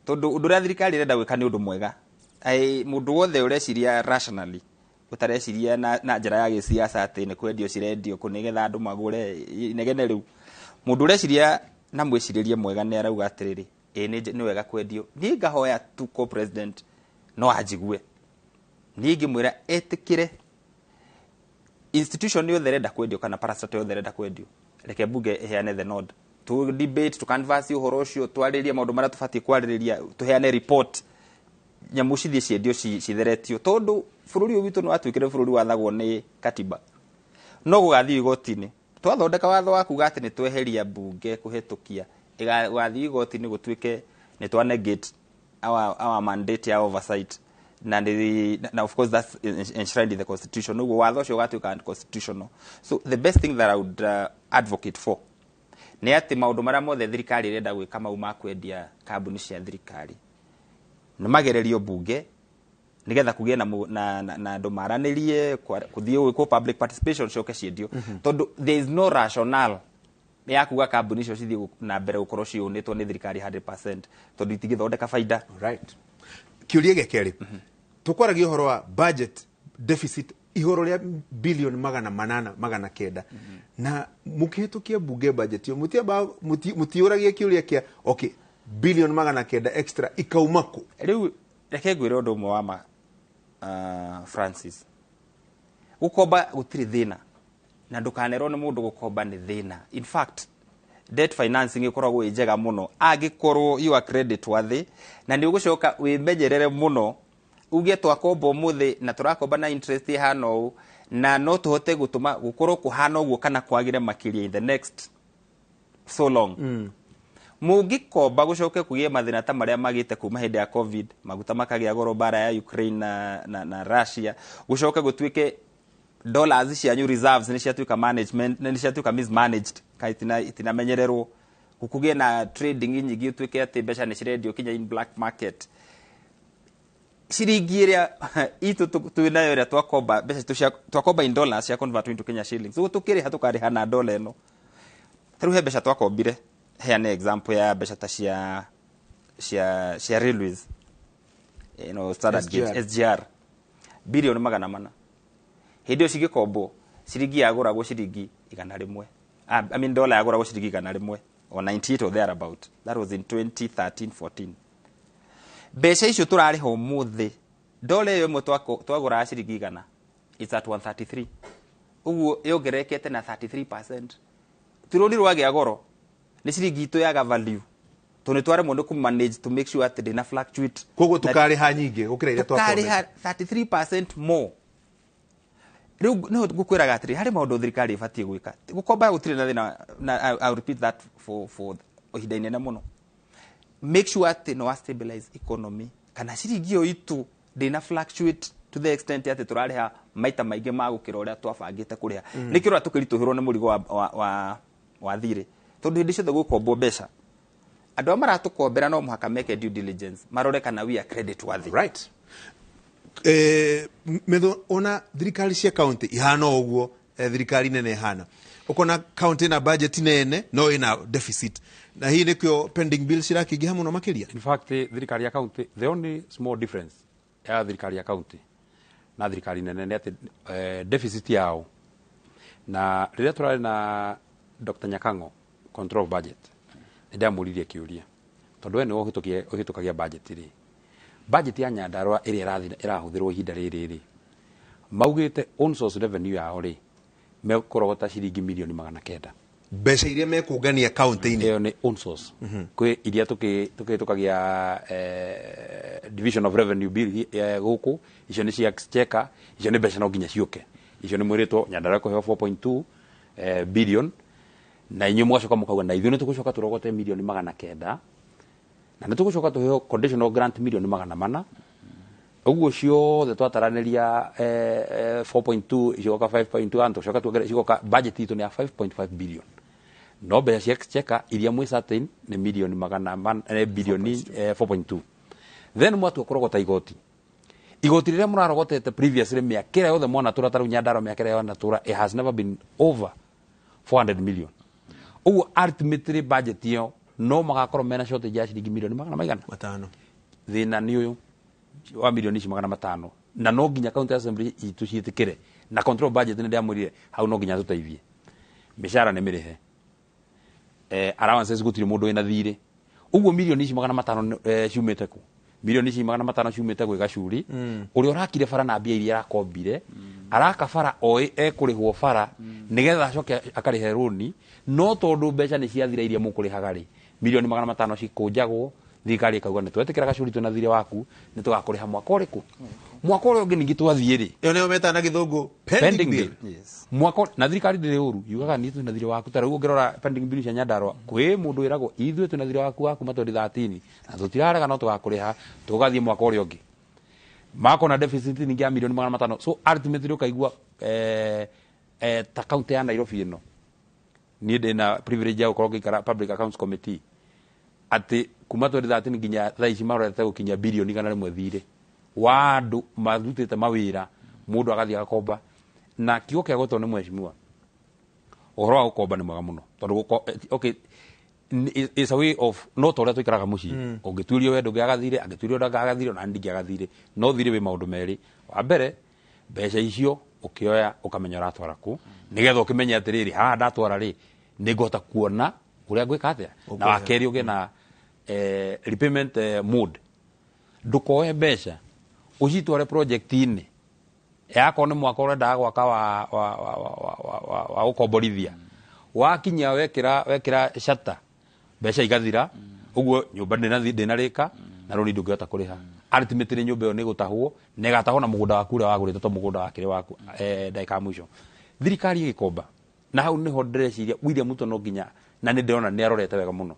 tondũ ũndũ ũrĩa thirikari ĩrenda gwĩka nĩ ũndũ mwega. Mũndũ wothe ũreciria rationally, ũtareciria na njĩra ya gĩsiasa atĩ nĩ kwendio cirendio kũ nĩgetha andũ magũre inegene rĩu, mũndũ ũreciria na mwĩcirĩrie mwega nĩ arauga atĩrĩrĩ, ĩĩ nĩ wega kwendio. Niĩ ngahoya tu ko president no anjigue, niĩ ngĩmwĩra etĩkĩre institution yothe ĩrenda kwendio kana parastatal yothe ĩrenda kwendio, reke mbunge ĩheane the nod, tu debate, tu canvas ũhoro ũcio, twarĩrie maũndũ marĩa tũbatiĩ kwarĩrĩria, tũheane report, nyamũ cithiĩ ciendio citheretio, tondũ bũrũri ũyũ witũ nĩ watuĩkire bũrũri wathagwo nĩ katiba. No gũgathiĩ igoti-inĩ, twathondeka watho wa kuga atĩ nĩ tweheria mbunge kũhetũkia, ĩgathiĩ igoti-inĩ gũtuĩke nĩ twa negate our mandate ya oversight, na of course that's enshrined in the constitution. Ũguo watho ũcio ũgatuĩka unconstitutional. So the best thing that I would advocate for nĩ atĩ maũndũ marĩa mothe thirikari ĩrenda gwĩka mau ma kwendia kambuni cia thirikari, Nĩ magererio bunge nigetha kũgĩe na andũ maranĩrie, kũthiĩ gwĩkwo public participation, coke ciendio, tondũ there is no rationale ya kuga kambuni icio cithiĩ na mbere gũkorwo ciũnĩtwo nĩ thirikari 100%, tondũ itingĩthondeka baida. Right. Kĩũria gĩa kerĩ, tũkwaragia ũhoro wa budget deficit igũrũ rĩa bilioni 800, 900, na mũkĩhĩtũkia bunge budget ĩyo mũtiũragia kĩũria kĩa, okay, bilioni 900 extra ikauma kũ? Rĩu reke ngwĩre ũndũ ũmwe wa ma, Francis, gũkomba gũtirĩ thĩna, na ndũkanerwo nĩ mũndũ gũkomba nĩ thĩna. In fact, debt financing ĩkoragwo ĩ njega mũno angĩkorwo you are credit worthy, na nĩ ũgũcoka wĩmenyerere mũno, uge twakomba ũmũthĩ na tũrakomba na interest ĩhana ũũ, na no tũhote gũtũma gũkorwo kũhana ũguo kana kwagĩre makĩria in the next so long. Mũngĩkomba gũcoke kũgĩe mathĩna ta marĩa magĩte kuma hĩndĩ ya COVID, maguta makagĩa goro, mbara ya Ukraine na Russia, gũcoke gũtuĩke dollars cianyu reserves nĩ ciatuĩka management nĩ ciatuĩka mismanaged, ka itinamenyererwo, gũkũgĩe na trading nyingĩ, ũtuĩke atĩ mbeca nĩ cirendio kinya in black market, ciringi ĩrĩa itũ twĩ nayo ĩrĩa twakomba, mbeca citũ cia twakomba in dollars cia convert into Kenya shillings, ũguo tũkĩrĩha tũkarĩha na dola ĩno. Ta rĩu he mbeca twakombire, heane example ya mbeca ta cia railways, standard gauge. SGR. SGR bilioni 400. Hĩndĩ ĩyo cigĩkombwo, ciringi yagũragwo ciringi 100, I mean, dola yagũragwo ciringi 100 or 98 or thereabout. That was in 2013 14. Mbeca icio tũrarĩha ũmũthĩ, dola ĩyo ĩmwe twagũraga ciringi 100, it's at 133. Ũguo yongererekete na 33%. Turũni rwagĩa goro, nĩ ciringi itũ yaga value, tondũ nĩ twaremwo nĩ kũ manage to make sure atĩ ndĩna fluctuate. Koguo tũkarĩha nyingĩ gũkĩra iria twakombete. Tũkarĩha 33% more. Rĩu nĩho ngũkwĩraga atĩrĩ, harĩ maũndũ thirikari ĩbatiĩ gwĩka. Gũkomba gũtirĩ na thĩna, na I'll repeat that for ihinda inene mũno. Make sure atĩ no stabilize economy, kana ciringi ĩyo itũ ndĩna fluctuate to the extent atĩ tũrarĩha maita maingĩ ma gũkĩra ũrĩa twabangĩte kũrĩha. Nĩkĩo ũrĩa tũkĩritũhĩrwo nĩ mũrigo wa thirĩ, tondũ hĩndĩ ciothe gũkombwo mbeca, andũ arĩa maratũkombera no mũhaka meke due diligence, marore kana we are credit worthy. Right. Metho ona thirikari cia county ihana ũguo, thirikari nene ihana, ukona county na budget nene no ina deficit, na hii nĩkĩo pending bills cirakĩingĩha mũno makĩria. In fact, thirikari ya county, the only small difference ya thirikari ya county na thirikari nene nĩ atĩ deficit yao, na rĩrĩa tũrarĩ na Dr. Nyakango, control of budget, nĩ ndamũririe kĩũria, tondũ we nĩwe ũhĩtũkagia budget rĩ, budget ya Nyandarua ĩrĩa ĩrahũthĩrwo ihinda rĩrĩ rĩ, maugĩte own source revenue yao rĩ, mekũrogota ciringi milioni 900. Mbeca iria mekũngania county-inĩ. Ĩyo nĩ own source. Kwĩ iria tũkĩhĩtũkagia division of revenue bill gũkũ, icio nĩ cia exchequer, icio nĩ mbeca no nginya ciũke. Icio nĩ mwĩrĩtwo Nyandarua kũheo 4.2 billion, na inyuĩ mũgacoka mũkauga na ithuĩ nĩ tũgũcoka tũrogote milioni 900, na nĩ tũgũcoka tũheo conditional grant milioni 400. Ũguo ciothe twataranĩria, 4.2 icoka 5.1, tũcoka tuongerere, cigoka budget itũ nĩ ya 5.5 billion, no mbeca cia exchequer iria mwĩ certain nĩ milioni magana man, bilioni 4.2. Then mwatua kũrogota igoti rĩrĩa mũrarogotete previously, mĩaka ĩrĩa yothe mwanatũra, ta rĩu Nyandarua mĩaka ĩrĩa yanatũra, it has never been over 400 million. Ũguo ultimately budget ĩyo no magakorwo mena shortage ya ciringi milioni magana maigana? 5. Thĩna nĩ ũyũ wa milioni ici 500, na no nginya county assembly itũ ciĩtĩkĩre na control budget. Nĩ ndĩamwĩrire hau no nginya tũteithie, mĩcara nĩ mĩrĩhe, allowances gũtirĩ mũndũ wĩna thirĩ. Ũguo milioni ici 500 ciumĩte kũ? Milioni ici 500 ciumĩte gwĩ Gacuri, ũrĩa ũrakire bara na mbia iria arakombire. Araka bara oĩ ekũrĩhwo bara nĩgetha acoke akarĩhe rũni, no tondũ mbeca nĩ ciathira iria mũkũrĩhaga rĩ, milioni 500 cikũnjagwo. Thirikari ĩkauga nĩ twetĩkĩra, Gacuri, twĩna thirĩ waku, nĩ tũgakũrĩha mwaka ũrĩkũ? Mwaka ũrĩa ũngĩ ningĩ twathiĩ rĩ. Ĩyo nĩyo metaga na gĩthũngũ pending bill. Mwaka na thirikari ndĩrĩ ũru, yugaga niĩ twĩna thirĩ waku. Ta rĩu ũngĩrora pending bill cia Nyandarua, kwĩ mũndũ wĩragwo ithuĩ twĩna thirĩ waku wa kuma 2013 na tũtirarega, no tũgakũrĩha tũgathiĩ mwaka ũrĩa ũngĩ makona deficit ningĩ ya milioni 500. So ultimately ũkaigua ta county ya Nairobi ĩno, niĩ ndĩna privilege ya gũkorwo ngĩikara public accounts committee, atĩ Kuma 2013 nginya thaa ici marorete gũkinya birioni 100 thirĩ wa andũ marutĩte mawĩra mũndũ agathiĩ agakomba na kiugo kĩa gwetwo nĩ mheshimiwa ũhoro wa gũkomba nĩ mwega mũno tondũ okay is a way of no ta ũrĩa tũikaraga mũciĩ. Ũngĩtuĩrio we ndũngĩaga thirĩ, angĩtuĩrio ndangĩaga thirĩ, ona ndingĩaga thirĩ, no thirĩ wĩ maũndũ merĩ. Wa mbere, mbeca icio ũkĩoya ũkamenya ũratwara kũ, nĩgetha ũkĩmenye atĩrĩrĩ, haha ndatwara rĩ nĩngũhota kuona ũrĩa ngwĩka atĩa. Na wa kerĩ ũgĩe na repayment mode. Ndũkoe mbeca ũcitware project-inĩ yakorwo nĩ mwaka ũrendaga gwaka wa gũkomborithia, wakinya wekĩra shata mbeca igathira, ũguo nyũmba ndĩnarĩka na rũni ndũngĩhota kũrĩha. Ultimately nyũmba ĩyo nĩ ĩgũtahwo na ĩgatahwo na mũgũnda waku ũrĩa wagũrĩte to mũgũnda wakĩrĩ waku ndagĩka ya mũico. Thirikari ĩgĩkomba, na hau nĩho ndĩreciria William Ruto no nginya, na nĩ ndĩrona nĩ arorete wega mũno,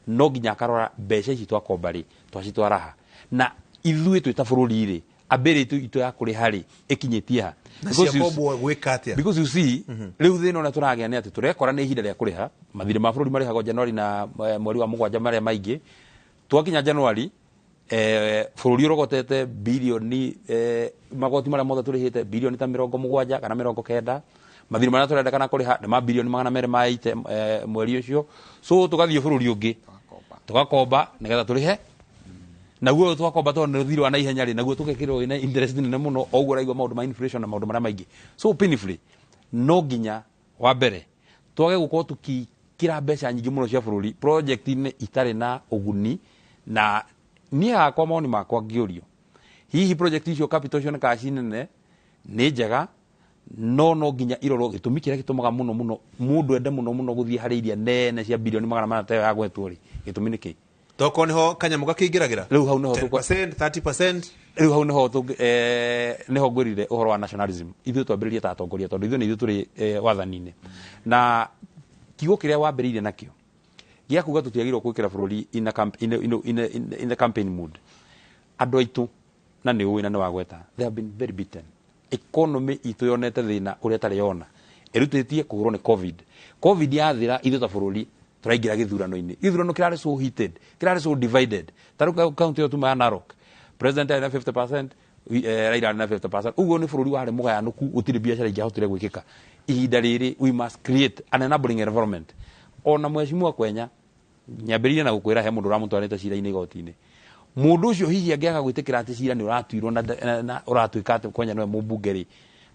no nginya akarora mbeca ici twakomba rĩ twacitwara ha, na ithuĩ twĩ ta bũrũri rĩ ability itũ ya kũrĩha rĩ ĩkinyĩtie ha. Na ciakombwo gwĩka atĩa? Because you see, rĩu thĩna ũrĩa tũragĩa nĩ atĩ tũrekora nĩ ihinda rĩa kũrĩha mathirĩ ma bũrũri marĩhagwo Januari na mweri wa mũgwanja marĩa maingĩ. Twakinya Januari bũrũri ũrogotete birioni magoti marĩa mothe tũrĩhĩte birioni ta 70 kana 90, mathirĩ marĩa tũrendekana kũrĩha nĩ ma birioni 280 mweri ũcio. So tũgathiĩ bũrũri ũngĩ tũgakomba nĩgetha tũrĩhe, naguo twakomba tondũ nĩ thirĩ wa naihenya rĩ, naguo tũgekĩrwo wĩna interest nene mũno, o ũguo ũraigua maũndũ ma inflation na maũndũ marĩa maingĩ. So painfully no nginya wa mbere twage gũkorwo tũkĩkĩra mbeca nyingĩ mũno cia bũrũri project-inĩ itarĩ na ũguni. Na niĩ hakwa mawoni makwa ngĩũrio hihi project icio capital cionekaga ci nene nĩ njega, no nginya irorwo gĩtũmi kĩrĩa gĩtũmaga mũno mũno mũndũ ende mũno mũno gũthiĩ harĩ iria nene cia birioni 400 ta ĩyo ya gwetwo rĩ, gĩtũmi nĩ kĩ? Tokorwo nĩho kanyamũ gakĩingĩragĩra rĩu hau nĩho 10%, 30%. Rĩu hau nĩho nĩho ngwĩrire ũhoro wa nationalism. Ithuĩ twambĩrĩrie ta atongoria tondũ ithuĩ nĩ ithuĩ tũrĩ wathani-inĩ, na kiugo kĩrĩa wambĩrĩirie nakĩo gĩa kuga tũtiagĩrĩirwo gwĩkĩra bũrũri in the campaign mood. Andũ aitũ na nĩ ũĩ na nĩ wagweta, they have been very beaten. Economy itũ yonete thĩna ũrĩa ĩtarĩ yona, ĩrutĩtie kũhũrwo nĩ COVID. COVID yathira ithuĩ ta bũrũri tũraingĩra gĩthurano-inĩ. Gĩthurano kĩrarĩ so heated, kĩrarĩ so divided. Ta rĩu kaunti ĩyo tuma ya Narok, president arĩ na 50%, Raila arĩ na 50%. Ũguo nĩ bũrũri warĩ mũgayanũku, gũtirĩ biacara ingĩahotire gwĩkĩka. Ihinda rĩrĩ we must create an enabling environment. Ona mheshimiwa Kwenya nyambĩrĩirie na gũkwĩra he mũndũ ũramũtwarĩte cira-inĩ igoti-inĩ. Mũndũ ũcio hihi angĩaga gwĩtĩkĩra atĩ cira nĩ ũratuirwo na ũratuĩka atĩ Kwenya nĩwe mũmbunge rĩ,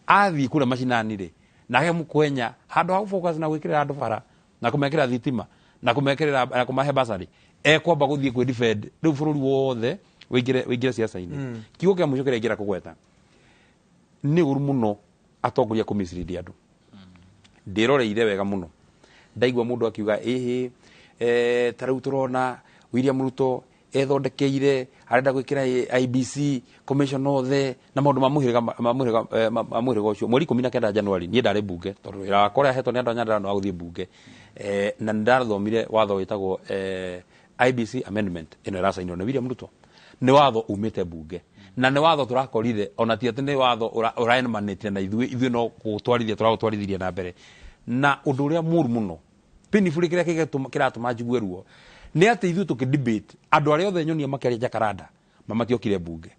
athiĩ kũrĩa macinani rĩ, nake Kwenya handũ ha gũfocus na gwĩkĩrĩra andũ bara na kũmekĩra thitima na kũmekĩrĩra na kũmahe basarĩ, ekwamba gũthiĩ kwĩ defend rĩu bũrũri wothe wĩingĩre siasa-inĩ. Kiugo kĩa mũico kĩrĩa ingĩenda kũgweta nĩ ũru mũno atongoria kũ mislead andũ. Ndĩroreire wega mũno ndaigua mũndũ akiuga ĩhĩ ta rĩu tũrona William Ruto ethondekeire arenda gwĩkĩra IBC commission othe na maũndũ ma mũhĩrĩga ũcio. Mweri 19 Januari niĩ ndarĩ mbunge tondũ wĩra wakwa ũrĩa hetwo nĩ andũ a Nyandarua nĩ wa gũthiĩ mbunge, na nĩ ndathomire watho wĩtagwo IBC amendment ĩno ĩracainwo nĩ William Ruto. Nĩ watho umĩte mbunge na nĩ watho tũrakorire, ona ti atĩ nĩ watho ũraemanĩte na ithuĩ no gũtwarithia tũraũtwarithirie na mbere. Na ũndũ ũrĩa mũru mũno painfully kĩrĩa kĩratũma njigue ruo nĩ atĩ ithuĩ tũkĩ debate andũ arĩa othe nyonia makĩaria Jacaranda matiokire mbunge,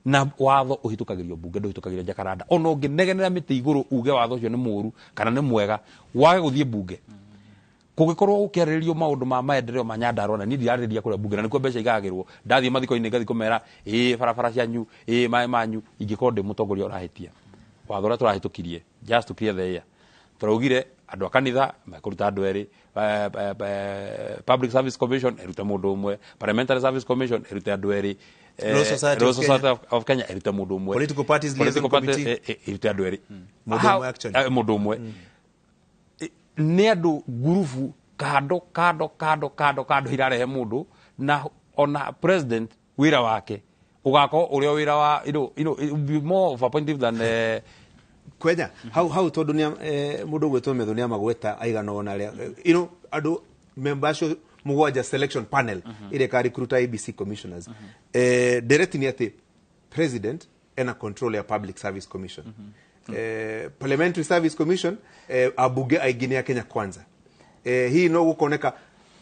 na watho ũhĩtũkagĩrio mbunge ndũhĩtũkagĩrio Jacaranda. Ona ũngĩnegenera mĩtĩ igũrũ uge watho ũcio nĩ mũru kana nĩ mwega, wage gũthiĩ mbunge kũngĩkorwo gũkĩarĩrĩrio maũndũ ma maendeleo ma Nyandarua, na niĩ ndirarĩrĩria kũrĩa mbunge na nĩkuo mbeca igagĩrwo, ndathiĩ mathiko-inĩ ngathiĩ kũmera ĩĩ barabara cianyu, ĩĩ maĩ manyu, ingĩkorwo ndĩ mũtongoria ũrahĩtia. Watho ũrĩa tũrahĩtũkirie just to clear the air, tũraugire andũ a kanitha mekũruta andũ erĩ, Public Service Commission ĩrute mũndũ ũmwe, Parliamentary Service Commission ĩrute andũ erĩ, Law Society of Kenya ĩrute mũndũ ũmwe, Political Parties Liaison Committee ĩrute andũ erĩ, mũndũ ũmwe actually, mũndũ ũmwe. Nĩ andũ ngurubu kando kando kando kando kando irarehe mũndũ, na ona president wĩra wake ũgakorwo ũrĩa wĩra wa you know it will be more of appointive than Kwenya hau tondũ nĩ mũndũ ũgwĩtwo Methu nĩ amagweta aigana ũna arĩa andũ member acio mũgwanja selection panel ĩrĩa ĩka recruit IBC commissioners. Ndereti nĩ atĩ president ena control ya Public Service Commission, Parliamentary Service Commission, abunge aingĩ nĩ a Kenya Kwanza. Hii no gũkoneka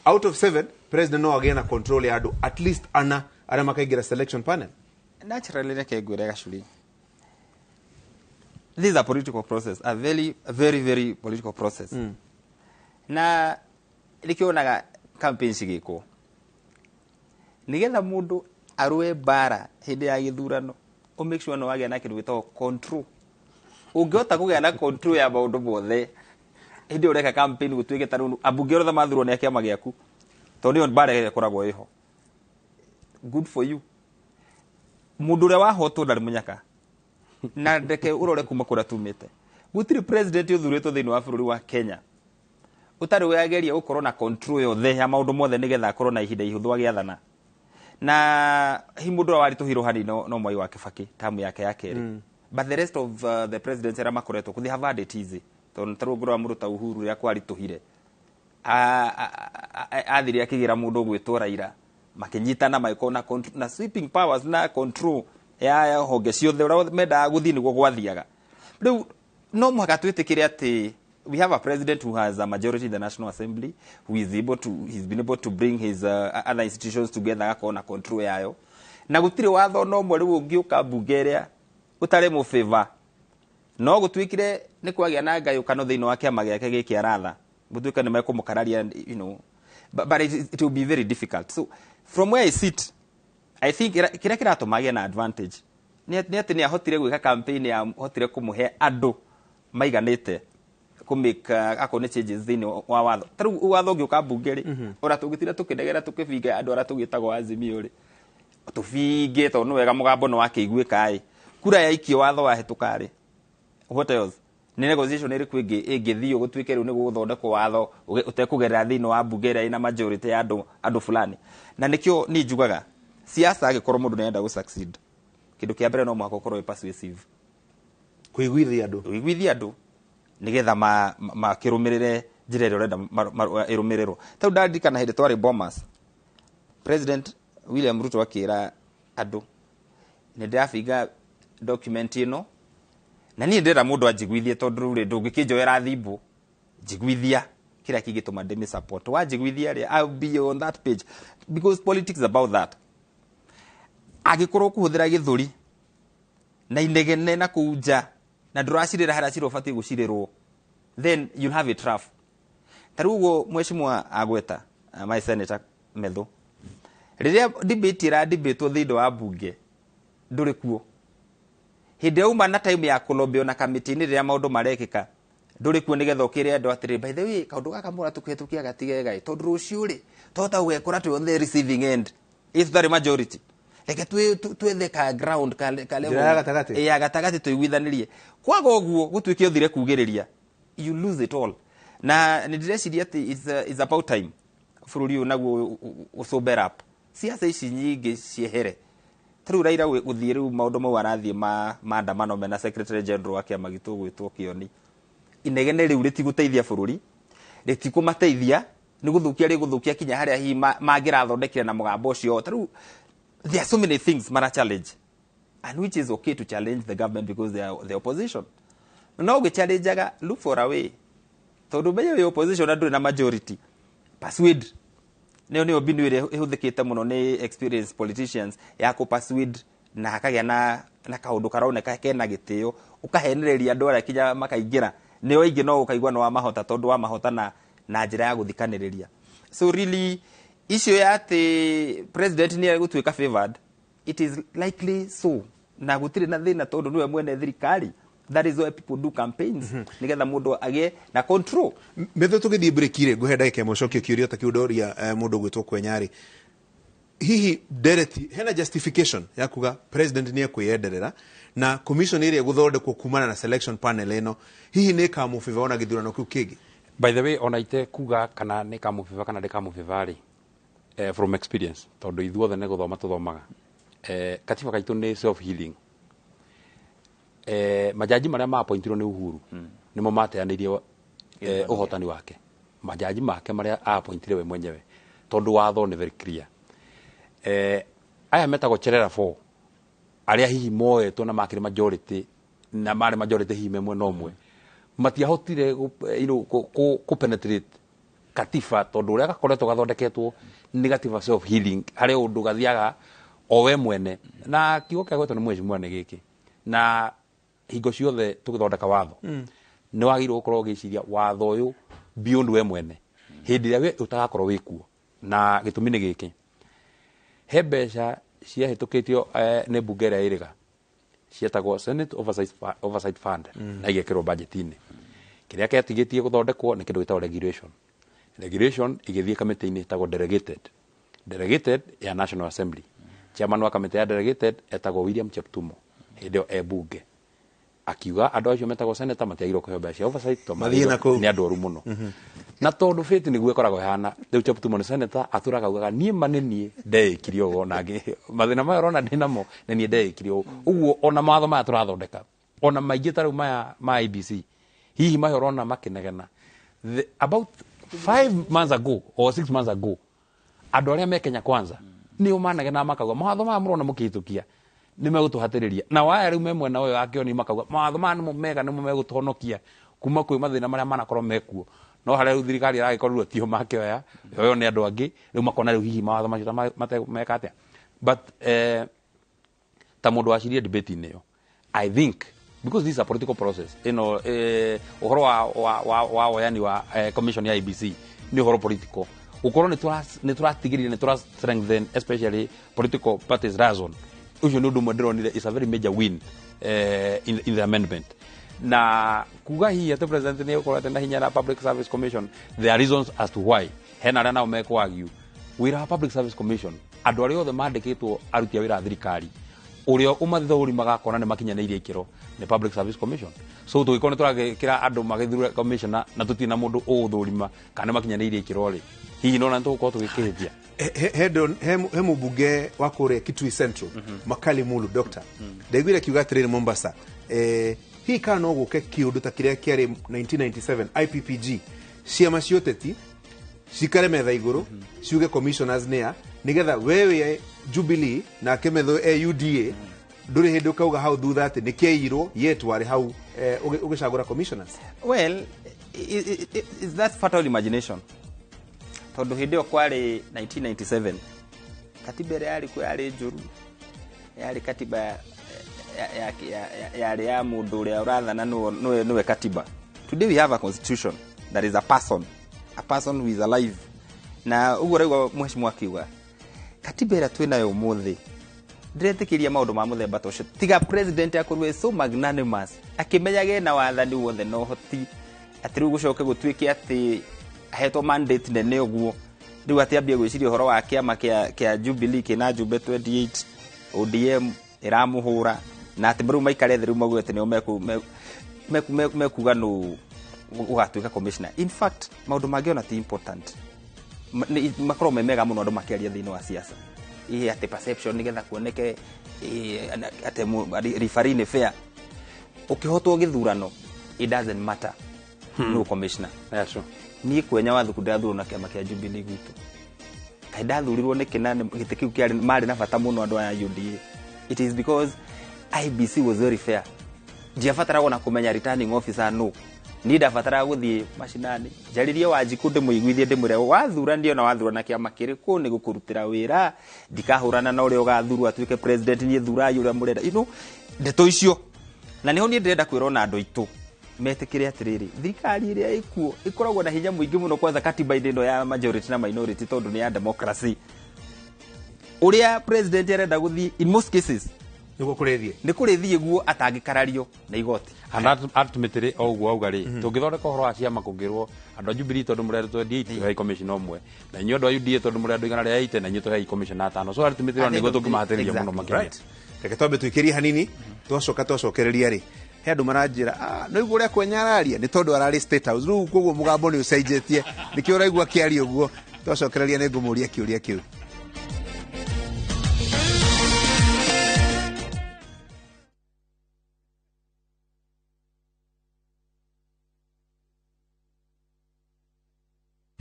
Out of 7 president no agĩe na control ya andũ at least ana arĩa makaingĩra selection panel. Naturally, reke ngwĩre Gacuri, this is a political process, a very very very political process. Na nĩkĩo wonaga campaign cigĩkwo nigetha mũndũ arũe mbara hĩndĩ ya gĩthurano, ũ make sure nĩ wagĩa na kĩndũ gĩtagwo control. Ũngĩhota kũgĩa na control ya maũndũ mothe hĩndĩ ĩyo ũreka campaign, gũtuĩke ta rĩu ambunge othe mathurwo nĩ a kĩama gĩaku, tondũ nĩyo mbara ĩrĩa ĩkoragwo ĩho, good for you. Mũndũ ũrĩa wahotwo ndarĩ mũnyaka. Na reke ũrore kuma kũrĩa tumĩte, gũtirĩ president ũthurĩtwo thĩinĩ wa bũrũri wa Kenya ũtarĩ wageria gũkorwo na control yothe ya maũndũ mothe nĩgetha akorwo na ihinda ihũthũ agĩathana. Na hi mũndũ ũrĩa waritũhirwo hanini no Mwai wa Kibaki tamu yake ya kerĩ. But the rest of the presidents arĩa makoretwo they have had it easy, tondũ ta rĩu ũngĩrora mũndũ ta Uhuru, rĩrĩa kwaritũhire athire akĩgĩra mũndũ ũgwĩtwo Raila, makĩnyitana, magĩkorwo na na sweeping powers na control ya honge ciothe. Ũrĩa mendaga gũthiĩ nĩguo gwathiaga. Rĩu no mũhaka twĩtĩkĩre atĩ we have a president who has a majority in the National Assembly, who is able to he's been able to bring his other institutions together, agakorwo na control yayo, na gũtirĩ watho no ũmwe rĩu ũngĩũka mbunge ĩrĩa ũtarĩ mũfavor. No gũtuĩkire nĩ kwagĩa na ngayũkano thĩinĩ wa kĩama gĩake gĩkĩ aratha, gũtuĩka nĩ mekũmũkararia, but it will be very difficult. So from where I sit, I think kĩrĩa kĩratũma agĩe na advantage nĩ atĩ nĩ ahotire gwĩka campaign ya ahotire kũmũhe andũ maiganĩte kũmake akorwo nĩ changes thĩinĩ wa watho. Ta rĩu watho ũngĩũka mbunge rĩ, ona tũngĩtinda tũkĩnegera tũkĩbinga andũ arĩa tũgĩtagwo Azimio rĩ, tũbinge tondũ nĩ wega mũgambo nĩ wakĩiguĩka ĩ, kura yaikio, watho wahĩtũka rĩ, what else? Nĩ negotiation ĩrĩkũ ĩngĩ ĩngĩthio gũtuĩke rĩu nĩ gũgũthondekwo watho ũtekũgerera thĩinĩ wa mbunge ĩrĩa ĩna majority ya andũ fulani? Na nĩkĩo niĩ njugaga siasa, angĩkorwo mũndũ nĩarenda gũ succeed, kĩndũ kĩa mbere no mũhaka ũkorwo wĩ persuasive. Kũiguithia andũ. Kũiguithia andũ nĩgetha makĩrũmĩrĩre njĩra ĩrĩa ũrenda ĩrũmĩrĩrwo. Ta rĩu ndaririkana hĩndĩ twarĩ Bomas, President William Ruto akĩra andũ, "Nĩ ndĩrabinga document ĩno, na niĩ ndĩrenda mũndũ anjiguithie, tondũ rĩu rĩ ndũngĩkĩnjoera thimbo, njiguithia kĩrĩa kĩngĩtũma ndĩmĩ support. Wanjiguithia rĩ, I'll be on that page," because politics is about that. Angĩkorwo kũhũthĩra gĩthũri na inegene na kũu nja na ndũracirĩra harĩa cira ũbatiĩ gũcirĩrwo, then you'll have a trough. Ta rĩu ũguo mheshimiwa agweta, my senator Methu, rĩrĩa debate ĩra debatwo thĩinĩ wa mbunge ndũrĩ kuo, hĩndĩ ĩrĩa uma na time ya kũlombio na kamĩtĩ-inĩ, rĩrĩa maũndũ marekĩka ndũrĩ kuo, nĩgetha ũkĩre andũ atĩrĩ, "By the way, kaũndũ gaka mũra tũkĩhetũkia gatigega ĩ, tondũ rũciũ rĩ twahota gũgekora twĩ on the receiving end ĩ tũtarĩ majority, reke twethe ka ground ka level." Njĩra ya gatagatĩ. Ĩ, ya gatagatĩ tũiguithanĩrie. Kwaga ũguo gũtuĩke ũthire kugĩrĩria, you lose it all. Na nĩ ndĩreciria atĩ it's about time bũrũri ũyũ naguo ũsober up, siasa ici nyingĩ ciehere. Ta rĩu Raila gũthiĩ rĩu maũndũ mau arathiĩ ma maandamano mena secretary general wa kĩama gitũ gwĩtwo Kĩoni, inegene rĩu rĩtigũteithia bũrũri, rĩtikũmateithia, nĩ gũthũkia rĩgũthũkia kinya harĩa hihi mangĩrathondekire na mũgambo ũcio. Ta rĩu there are so many things mara challenge, and which is okay to challenge the government because they are the opposition. No ũgĩchallengeaga, look for a way, tondũ menye wĩ opposition na ndũrĩ na majority, persuade. Nĩyo mbinu ĩrĩa ĩhũthĩkĩte mũno nĩ experienced politicians ya kũ persuade, na hakagĩa na kaũndũ karoneka kena gĩtĩo, ũkahenereria andũ arĩa kinya makaingĩra. Nĩo aingĩ no ũkaigua nĩ wamahota, tondũ wamahota na njĩra ya gũthikanĩrĩria. So really, icio ya atĩ president nĩ egũtuĩka favored, it is likely so, na gũtirĩ na thĩna tondũ nĩwe mwene thirikari. That is why people do campaigns, nĩgetha mũndũ agĩe na control. Metho, tũgĩthiĩ break rĩ, ngũhe ndagĩka ĩmwe ũcokie kĩũria ta kĩu ndoria mũndũ ũgwĩtwo Kwenyarĩ. Hihi ndereti hena justification ya kuga president nĩ ekwĩyenderera na commission ĩrĩa ĩgũthondekwo kumana na selection panel ĩno hihi nĩ ĩkamũbĩba ona gĩthurano kĩu kĩngĩ? By the way, ona ite kuga kana nĩ kamũbĩba kana ndĩkamũbĩba rĩ, from experience, tondũ ithuothe nĩ gũthoma tũthomaga, katiba gaitũ nĩ self healing. Majaji marĩa maappointirwo nĩ Uhuru nĩmo mateanĩirie ũhotani wake, majaji make marĩa aappointire we mwenyewe, tondũ watho nĩ very clear. Aya metagwo Cherera 4, arĩa hihi moetwo na makĩrĩ majority na marĩ majority hihi me mwena ũmwe, matiahotire kũ penetrate katiba tondu uria gakoretwo gathondeketwo ni gatiba self healing hari undu gathiaga o we mwene na kiugo kia gwetwo ni mheshimiwa nĩ gĩkĩ na hingo ciothe tũgĩthondeka watho nĩ wagĩrĩirwo gũkorwo ũgĩciria watho ũyũ beyond we mwene hĩndĩ ĩrĩa we ũtagakorwo wĩ kuo na gĩtũmi nĩ gĩkĩ he mbeca ciahĩtũkĩtio nĩ mbunge ĩrĩa ĩrĩga cietagwo Senate Oversight Fund na igekĩrwo budget-inĩ kĩrĩa kĩatigĩtie gũthondekwo nĩ kĩndũ gĩtagwo regulation regulation igĩthiĩ kamĩtĩ-inĩ ĩtagwo delegated ya National Assembly chairman wa kamĩtĩ ya delegated etagwo William Cheptumo hĩndĩ ĩyo e bunge akiuga andũ acio metagwo senator matiagĩrĩirwo kũheo mbeca cia oversight tondũ nĩ andũ oru mũno na tondũ fate nĩguo ĩkoragwo ĩhana rĩu Cheptumo nĩ senator atũraga augaga niĩ ma nĩ niĩ ndeĩkire ũguo na mathĩna maya ũrona ndĩ namo nĩ niĩ ndeĩkire ũguo ũguo ona mawatho maya tũrathondeka ona maingĩ ta rĩu maya ma IBC hihi maya ũrona makĩnegena about 5 months ago or 6 months ago andũ arĩa me Kenya Kwanza nĩo manegena makauga mawatho maya mũrona mũkĩhĩtũkia nĩ megũtũhatĩrĩria na waya rĩu me mwena ũyũ wa Kĩoni makauga mawatho maya nĩmo mega nĩmo megũtũhonokia kuma kwĩ mathĩna marĩa manakorwo mekuo no harĩa rĩu thirikari ĩragĩkorirwo tio makĩoya yoyo nĩ andũ angĩ rĩu makona rĩu hihi mawatho macio meka atĩa but ta mũndũ wacirie debate-inĩ ĩyo I think because this is a political process ĩno ũhoro wa woyani wa commission ya IBC nĩ ũhoro political gũkorwo nĩ tũratigĩrĩra nĩ tũra strengthen especially political parties liaison ucio nĩ ũndũ ũmwe ndĩronire is a very major win in the amendment na kuga hihi atĩ president nĩ egũkorwo atĩ na hinya na Public Service Commission there are reasons as to why hena arĩa nao mekwagiu wĩra wa Public Service Commission andũ arĩa othe mandĩkĩtwo aruti a wĩra a thirikari ũrĩa ũmathũrimaga akona nĩ makinyanĩirie ikĩro nĩ Public Service Commission so tũgĩkorwo nĩ tũragĩkĩra andũ magĩthure commissioner na tũtirĩ na mũndũ ũgũthũrima kana nĩ makinyanĩirie ikĩro rĩ hihi nona nĩ tũgũkorwo tũgĩkĩhĩtia he mũmbunge wa kũrĩa Kitui Central Makali Mulu doctor ndaiguire akiuga atĩrĩrĩ Mombasa hihi kana no gũke kĩũndũ ta kĩrĩa kĩarĩ 1997 IPPG ciama cia ũteti cikare metha igũrũ ciuge commissioners nĩa nĩgetha we wĩ Jubilee nake metho e UDA ndũrĩ hĩndĩ ũkauga hau thutha atĩ nĩ kĩaiyirwo ye twarĩ hau ũgĩcagũra commissioners. Well, is that fertile imagination tondu hĩndĩ ĩyo kwarĩ 1997 katiba ĩrĩa yarĩ kuo yarĩ njũru yarĩ katiba yarĩ ya mũndũ ũrĩa ũrathana nĩwe katiba. Today we have a constitution that is a person who is alive na ũguo ũraigua mheshimiwa akiuga katiba ĩrĩa twĩnayo ũmũthĩ ndĩretĩkĩria maũndũ ma mũthemba ta ũcio tiga president akorwo so magnanimous akĩmenyage na wathani wothe na ũhoti atĩ rĩu gũcoke gũtuĩke atĩ ahetwo mandate nene ũguo rĩu atĩ ambie gwĩciria ũhoro wa kĩama kĩa Jubilee kĩna Jumbe 28 ODM ĩramũhũra na atĩ rĩu maikare thĩ rĩu mauge atĩ nĩo mekuga nũ ũgatuĩka commissioner. In fact maũndũ mangĩ ona ti important makorwo me mega mũno andũ makĩaria thĩinĩ wa siasa ĩ atĩ perception nĩgetha kuoneke atĩ referee nĩ fair ũkĩhotwo gĩthurano it doesn't matter no commissioner. Yeah, sure. Niĩ kwenya wathuku ndathurwo na kĩama kĩa Jubilee gwitũ kaĩ ndathurirwo nĩkĩ na gĩtĩ kĩu kĩarĩ marĩ na bata mũno andũ aya UDA. It is because IBC was very fair. Ndiabataraga ona kũmenya returning officer no niĩ ndabataraga gũthiĩ macinani njarĩrie Wanjikũ ndĩmũiguithie ndĩmwĩre wathuranio na wathura na kĩama kĩrĩkũ nĩ gũkũrutĩra wĩra ndikahũrana na ũrĩa ũgathurwo atuĩke president niĩ thurai ũrĩa mũrenda you know ndeto icio na nĩho niĩ ndĩrenda kwĩrwo na andũ aitũ metĩkĩre atĩrĩrĩ thirikari ĩrĩa ĩkuo ĩkoragwo na hinya mũingĩ mũno kwanza katiba-inĩ ĩno ya majority na minority tondũ nĩ ya democracy ũrĩa president arenda gũthiĩ in most cases nĩguo kũrĩthiĩ nĩ kũrĩthiĩ guo atangĩkarario na igoti. And ultimately o ũguo auga rĩ tũngĩthondeka ũhoro wa ciama kũngĩrwo andũ a Jubilee tondũ mũrĩ andũ 28 tũhei commissioner ũmwe na inyuĩ andũ a UDA tondũ mũrĩ andũ 180 na inyuĩ tũhei commissioner atano so ultimately nĩguo tũngĩmahatĩrĩria mũno makĩria. Reke twambe tũikĩrie hanini twacoka twacokereria rĩ he andũ maranjĩra no igũ ũrĩa Kwenya araria nĩ tondũ ararĩ State House rĩu koguo mũgambo nĩ ũcenjetie nĩkĩo ũraigua akĩaria ũguo twacokereria nĩ ngũmũria kĩũria kĩu.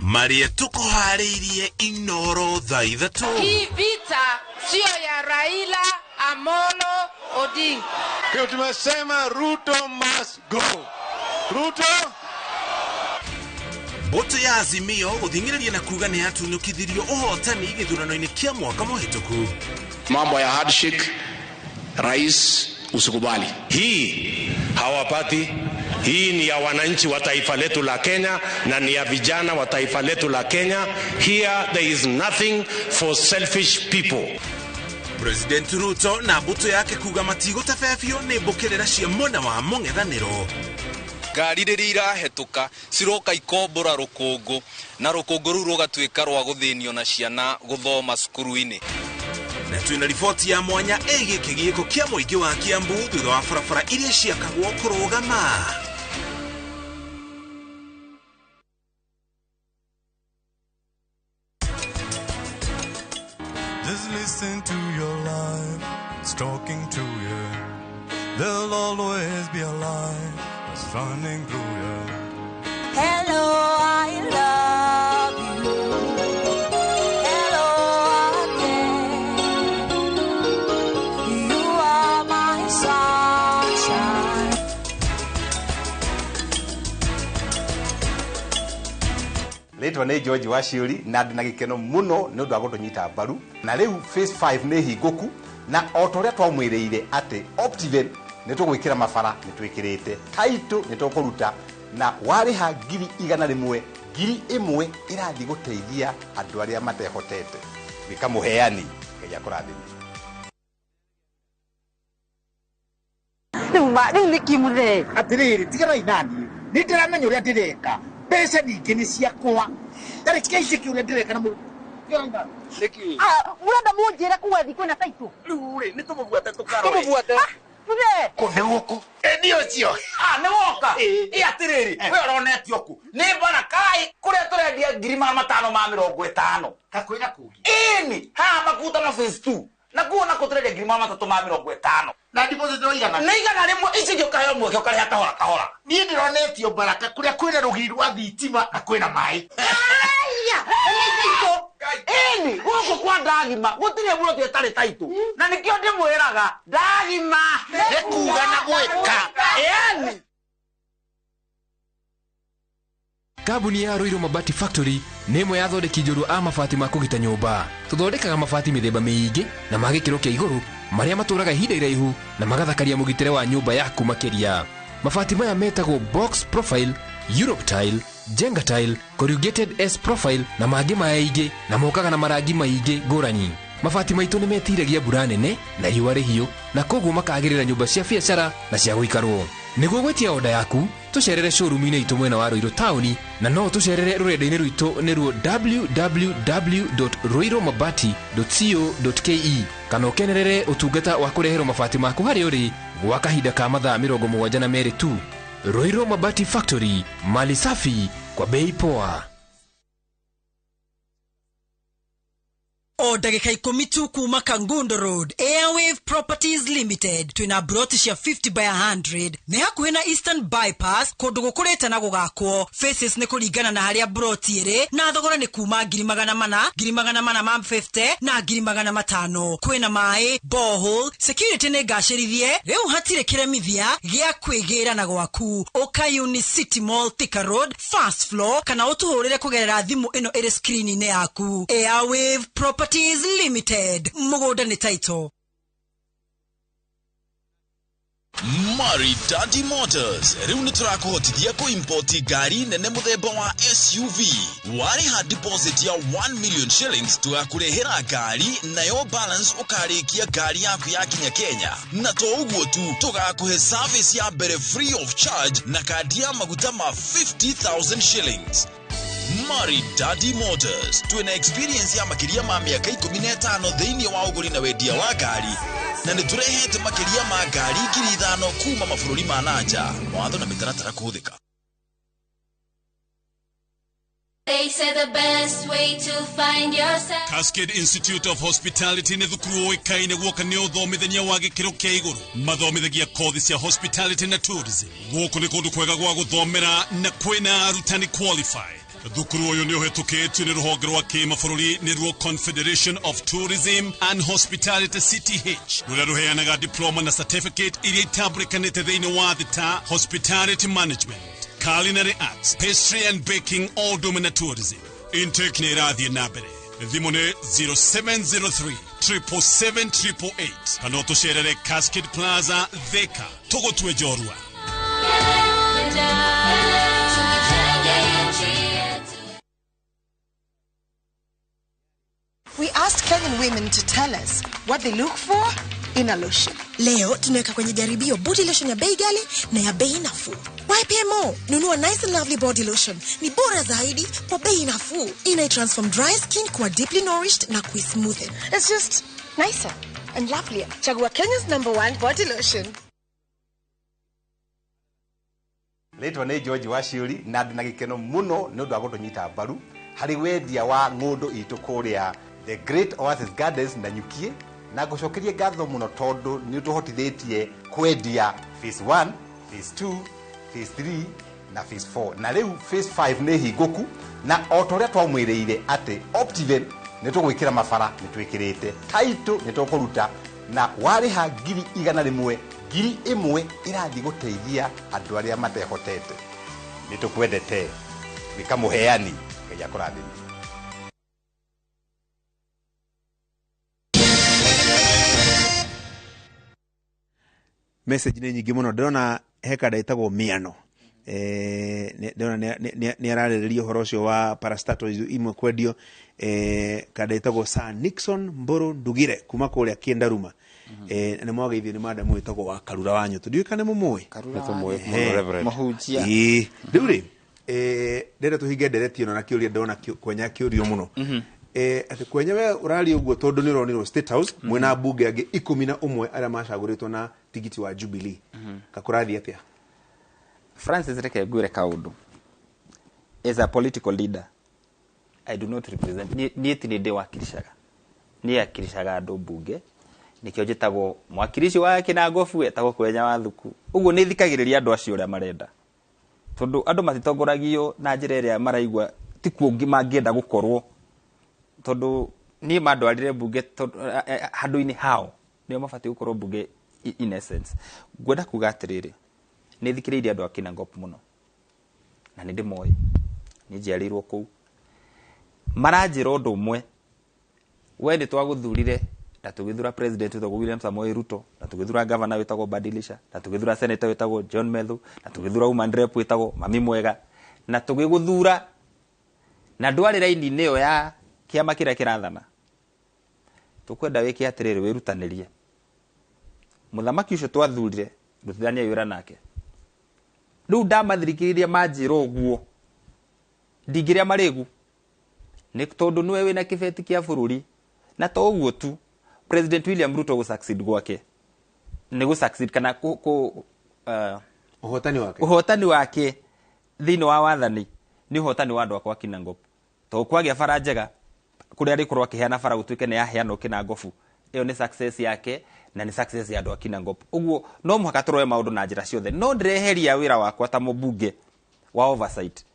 Maria tukuharĩirie Inoro thaa ithatũ. Hii vita sio ya Raila Amolo Odinga. Ndio tumesema Ruto must go. Ruto. Mbũtũ ya Azimio gũthing'ĩrĩria na kuga nĩ yatunyũkithirio ũhotani gĩthurano-inĩ kĩa mwaka mũhĩtũku. Mambo ya handshake, rais usikubali. Hii hawapati. Hii ni ya wananchi wa taifa letu la Kenya na ni ya vijana wa taifa letu la Kenya. Here there is nothing for selfish people. President Ruto na mbũtũ yake kuga matigũtabebio nĩ mbũkĩrĩra cia mwena wa mũng'ethanĩro. Ngari rĩrĩa irahetũka ciroka ikombora rũkũngũ na rũkũngũ rũu rũgatuĩka rwa gũthĩnio na ciana gũthoma cukuru-inĩ. Na twĩna riboti ya mwanya ĩgiĩ kĩgiĩko kĩa mũingĩ wa Kiambu thutha wa barabara iria ciakagwo kũrũgama. Just listen to your life, it's talking to you. There'll always be a light that's running through you. Hello, I love you. Hello again. You are my sunshine. Rĩtwa nĩ George Waciũri na ndĩ na gĩkeno mũno nĩ ũndũ wa gũtũnyita mbaru na rĩu phase 5 nĩ hingũku na o ta ũrĩa twamwĩrĩire atĩ Optiven nĩ tũgwĩkĩra mabara nĩ twĩkĩrĩte title nĩ tũkũruta na warĩha 100,000 1,000 ĩrathiĩ gũteithia andũ arĩa matehotete. Gĩka mũheani Ngai akũrathime. Rĩu nĩ kĩmũthee atĩrĩrĩ tiganai naniĩ nĩ ndĩramenya ũrĩa ndĩreka mbeca ningĩ nĩ ciakwa ndarĩ kĩaici ũrĩa ndĩreka na Mũrenda mũnjĩre kuga thi kwĩna taitũ rĩu rĩ nĩ tũmũbuate tũkarore tũmũbuate mũthee kũ nĩ gũkũ nĩ ũcio nĩ woka ĩ atĩrĩrĩ we ũronetio kũ nĩ Barakai kũrĩa tũrendia 550,000 kakwĩna kũngĩ ĩni haha makuta na phase 2 na kuo nako tũrendia 350,000 na deposit no igana nĩ 100 ici ingĩ ũkaheo mweke ũkarĩha kahora kahora niĩ ndĩronetio Baraka kũrĩa kwĩna rũgiri rwa thitima na kwĩna maĩ. Ĩni gũkũ kwa ndagima gũtirĩ mũndũ ĩtarĩ taitũ na nĩkĩo ndĩmwĩraga ndagima nĩ kuga na gwĩka. Ĩni Kambuni ya Ruiru Mabati Factory nĩ ĩmwe ya athondeki njorua a mabati ma kũgita nyũmba. Tũthondekaga mabati mĩthemba mĩingĩ na ma gĩkĩro kĩa igũrũ marĩa matũraga ihinda iraihu na magathakaria mũgitĩre wa nyũmba yaku makĩria. Mabati maya metagwo box profile, Europe tile, Jenga tile, corrugated S profile na mangĩ maingĩ na mokaga na marangi maingĩ ngũrani. Mabati maitũ nĩ metiragia mbura nene na riũa rĩhiũ na koguo makagĩrĩra nyũmba cia biacara na cia gũikarwo. Nĩguo gwĩtia oda yaku tũcerere showroom-inĩ itũ mwena wa Ruiru taũni na no tũcerere rũrenda-inĩ rwitũ nĩruo www.ruirumabati.co.ke kana ũkenerere ũtungata wa kũreherwo mabati maku harĩa ũrĩ gwa kahinda ka mathaa 72 tu. Ruiru Mabati Factory, mali safi kwa bei poa. O ndagĩka 10 tu kuma Kangundo Road, Airwave Properties Limited twĩna broti cia 50 by 100 nĩ hakuhĩ na Eastern Bypass kũndũ gũkũrĩte na gũgakwo. Faces nĩ kũringana na harĩa broti ĩrĩ na thogora nĩ kuma 400,000, 450,000 na 500,000. Kwĩna maĩ, borehole, security nĩ ngacĩrithie rĩu hatirĩ kĩremithia gĩa kwĩgĩra na gwaku. Ũka Unicity Mall Thika Road first floor kana ũtũhũrĩre kũgerera thimũ ĩno ĩrĩ screen-inĩ yaku. Airwave Properties Limited, mũgũnda nĩ title. Maridadi Motors rĩu nĩ tũrakũhotithia kũimpoti ngari nene mũthemba wa SUV. Warĩha deposit ya 1 million shillings tũgakũrehera ngari nayo balance ũkarĩkia ngari yaku yakinya Kenya. Na to ũguo tu tũgakũhe service ya mbere free of charge na kandi ya maguta ma 50,000 shillings. Maridadi Motors twĩna experience ya makĩria ma mĩaka 15 thĩinĩ wa ũgũri na wendia wa ngari na nĩ tũrehete makĩria ma ngari 5,000 kuma mabũrũri ma nanja. Mawatho na mĩtaratara kũhũthĩka. They say the best way to find yourself. Cascade Institute of Hospitality nĩ thukuru ũĩkaine guoka nĩ ũthomithania wa gĩkĩro kĩa igũrũ. Mathomithagia kothi cia hospitality na tourism. Gũkũ nĩ kũndũ kwega gwa gũthomera na kwĩna arutani qualified. Thukuru ũyũ nĩ ũhĩtũkĩtio nĩ rũhonge rwa kĩmabũrũri nĩruo Confederation of Tourism and Hospitality CTH rũrĩa rũheanaga diploma na certificate iria itambũrĩkanĩte thĩinĩ wa thĩ ta hospitality management, Culinary Arts, Pastry and Baking, o ũndũ ũmwe na Tourism. Intake nĩ ĩrathiĩ na mbere. Thimũ nĩ 0703 777 888 kana ũtũcerere Cascade Plaza, Thika. Tũgũtue njorua. Tujenge nchi yetu. We asked Kenyan women to tell us what they look for in a lotion. Leo tunaweka kwenye jaribio body lotion ya bei ghali na ya bei nafuu. YPMO, nunua Nice and Lovely body lotion. Ni bora zaidi kwa bei nafuu. Ina transform dry skin kuwa deeply nourished na kuismoothen. It's just nicer and lovelier. Chagua Kenya's number one body lotion. Rĩtwa nĩ George Waciũri na ndĩ na gĩkeno mũno nĩ ũndũ wa gũtũnyita mbaru harĩ wendia wa ng'ũndũ itũ kũrĩa The Great Oasis Gardens na Nyukie, na ngũcokerie ngatho mũno tondũ nĩ ũtũhotithĩtie kwendia phase 1, phase 2, phase 3 na phase 4, na rĩu phase 5 nĩ hingũku, na o ta ũrĩa twamwĩrĩire atĩ Optiven nĩ tũgwĩkĩra mabara nĩ twĩkĩrĩte title nĩ tũkũruta, na warĩha 100,000, 1,000 ĩrathiĩ gũteithia andũ arĩa matehotete. Nĩ tũkwendete. Wĩka mũheani, Ngai akũrathime. Message nĩ nyingĩ mũno. Ndĩrona he kanda ĩtagwo mĩano. Ndĩrona nĩ ararĩrĩria ũhoro ũcio wa parastatals imwe kwendio. Kanda ĩtagwo Sir Nixon Mburu Ndugire kuma kũrĩa Kĩndaruma. Nĩ mwageithio nĩ madamu wĩtagwo wa Karura wa Nyũtũ. Ndiũĩ kana nĩ mũmũĩ. Karura wa Nyũtũ. Mũhunjia. Ĩĩ. Rĩu rĩ, ndĩrenda tũhinge ndereti ĩno na kĩũria ndona Kwenya kĩũrio mũno. Atĩ Kwenya we ũraria ũguo tondũ nĩ ũronirwo State House mwĩna mbunge angĩ 11 arĩa macagũrĩtwo na tigiti wa Jubilee. Kakũrathiĩ atĩa? Francis, reke ngwĩre kaũndũ. As a political leader, I do not represent. Niĩ ti nĩ ndĩwakilishaga. Niĩ akilishaga andũ mbunge. Nĩkĩo njĩtagwo mwakilishi wa Kĩnangobu, etagwo Kwenya wa Thuku. Ũguo nĩ thikagĩrĩria andũ acio ũrĩa marenda. Tondũ andũ matitongoragio na njĩra ĩrĩa maraigua tikuo mangĩenda gũkorwo. Tondũ niĩ mandwarire mbunge handũ-inĩ hao nĩo mabatiĩ gũkorwo mbunge in essence. Ngwenda kuga atĩrĩrĩ, nĩ thikĩrĩirie andũ a Kinangop mũno na nĩ ndĩmoĩ, nĩ njiarĩirwo kũu. Maranjĩra ũndũ ũmwe, we nĩ twagũthurire na tũgĩthura president wĩtagwo William Samoei Ruto, na tũgĩthura governor wĩtagwo Badilisha, na tũgĩthura senator wĩtagwo John Methu, na tũgĩthura woman rep wĩtagwo Mami Mwega, na tũgĩgũthura na ndwarĩ raini-inĩ ĩyo ya kĩama kĩrĩa kĩrathana. Tũkwenda wĩke atĩrĩrĩ, wĩrutanĩrie. Mũthamaki ũcio twathurire, rutithania wĩra nake. Rĩu ndamathirikĩrĩria manjĩra ũguo, ndingĩrĩa marĩgu, nĩ tondũ nĩwe wĩna kĩbeti kĩa bũrũri. Na to ũguo tu, President William Ruto gũ succeed gwake nĩ gũ succeed kana ũhotani wake, ũhotani wake thĩinĩ wa wathani nĩ ũhotani wa andũ akwa Kinangop. Tondũ kwagĩa bara njega kũrĩa arĩkorwo akĩheana bara gũtuĩke nĩ yaheanwo Kinangobu, ĩyo nĩ success yake na nĩ success ya andũ a Kinangop. Ũguo no mũhaka tũrore maũndũ na njĩra ciothe. No ndĩreheria wĩra wakwa ta mũmbunge wa oversight.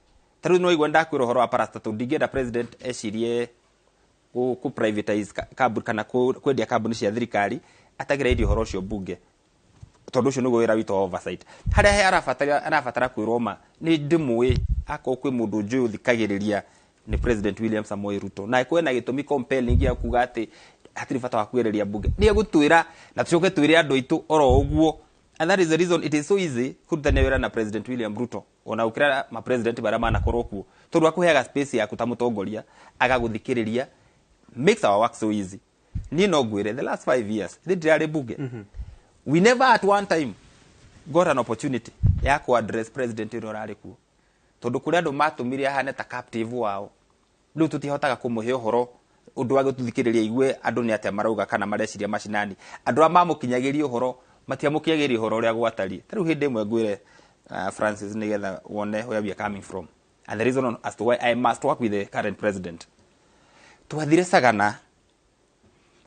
Ta rĩu nĩwaigua ndakwĩra ũhoro wa parastatal, ndingĩenda president ecirie ku privatize kambuni kana kwendia kambuni cia thirikari atagereirie ũhoro ũcio mbunge, tondũ ũcio nĩguo wĩra witũ wa oversight. Harĩa he arabatara kwĩrwo ma nĩ ndĩmũĩ, akorwo kwĩ mũndũ njũĩ ũthikagĩrĩria nĩ President William Samoei Ruto, na kwĩna gĩtũmi compelling ya kuga atĩ hatirĩ bata wa kwĩreria mbunge. Nĩ egũtwĩra na tũcoke twĩre andũ aitũ oro ũguo. And that is the reason it is so easy kũrutania wĩra na President William Ruto ona gũkĩra ma president barĩa manakorwo kuo, tondũ akũheaga space yaku ta mũtongoria, agagũthikĩrĩria, makes our work so easy. Niĩ no ngwĩre the last 5 years ndĩ ndĩrarĩ mbunge, we never at one time got an opportunity ya ku address president ũrĩa ũrarĩ kuo, tondũ kũrĩ andũ matũmire ahane ta captive wao. Rĩu tũtihotaga kũmũhe ũhoro ũndũ wa gũtũthikĩrĩria igue andũ nĩ atĩa marauga kana mareciria macinani. Andũ arĩa mamũkinyagĩria ũhoro matiamũkinyagĩria ũhoro ũrĩa gwatariĩ. Ta rĩu hĩndĩ ĩmwe ngwĩre, Francis, nĩgetha wone where we are coming from and the reason as to why I must work with the current president. Twathire Sagana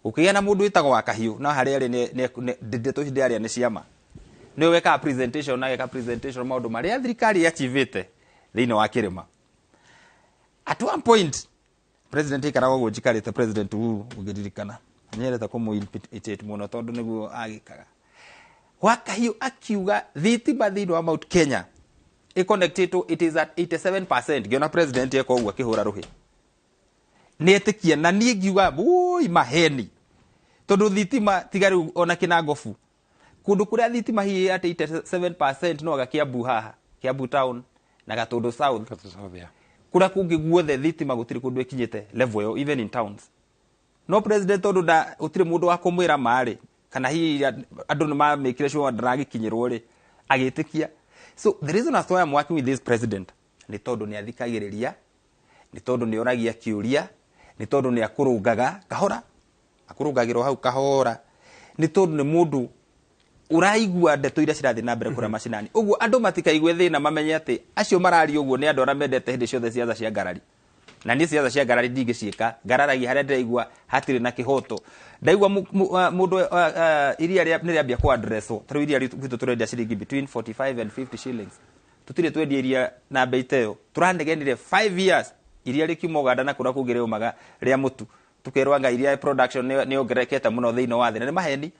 gũkĩgĩa na mũndũ wĩtagwo wa Kahiũ, no harĩa arĩ ndeto ici ndĩraria nĩ ciama. Nĩwe wekaga presentation na ageka presentation maũndũ marĩa thirikari yachivĩte thĩinĩ wa kĩrĩma. At one point president aikaraga ũguo njikarĩte, President Uhuru ũngĩririkana, nyendete kũmũ-imitate mũno tondũ nĩguo agĩkaga. Wa Kahiũ akiuga thitima thĩinĩ wa Mount Kenya Ĩconnectĩtwo, it is at 87%. Ngĩona president eka ũguo akĩhũra rũhĩ, nĩ etĩkia na niĩ ngiuga wũi maheni, tondũ thitima tiga rĩu ona Kĩnangobu, kũndũ kũrĩa thitima hihi at 87% no aga Kiambu haha, Kiambu town na Gatũndũ South. Kũrĩa kũngĩ guothe thitima gũtirĩ kũndũ ĩkinyĩte level ĩyo, even in towns. No president, tondũ nda gũtirĩ mũndũ wa kũmwĩra marĩ kana hihi andũ nĩ mamĩkire sure ndaragĩkinyĩrwo rĩ, agĩtĩkia. So the reason as to why I'm working with this president nĩ tondũ nĩ athikagĩrĩria, nĩ tondũ nĩ oragia kĩũria, nĩ tondũ nĩ akũrũngaga kahora, akũrũngagĩrwo hau kahora, nĩ tondũ nĩ mũndũ ũraigua ndeto iria cirathiĩ na mbere kũrĩa macinani. Ũguo andũ matikaigue thĩna, mamenye atĩ acio mararia ũguo nĩ andũ arĩa mendete hĩndĩ ciothe ciaca cia ngarari. Na niĩ ciaca cia ngarari ndingĩciĩka. Ngararagia harĩa ndĩraigua hatirĩ na kĩhoto. Ndaigua mũndũ iria nĩ rĩambia kũ addresswo. Ta rĩu iria gwitũ tũrendia ciringi between 45 and 50 shillings. Tũtirĩ twendia iria na bei ta ĩyo. Tũranegenire 5 years iria rĩkiuma Ũganda na kũrĩa kũngĩ rĩumaga rĩa mũtu, tũkerwo anga iria production nĩ yongererekete mũno thĩinĩ wa thĩ, na nĩ maheni.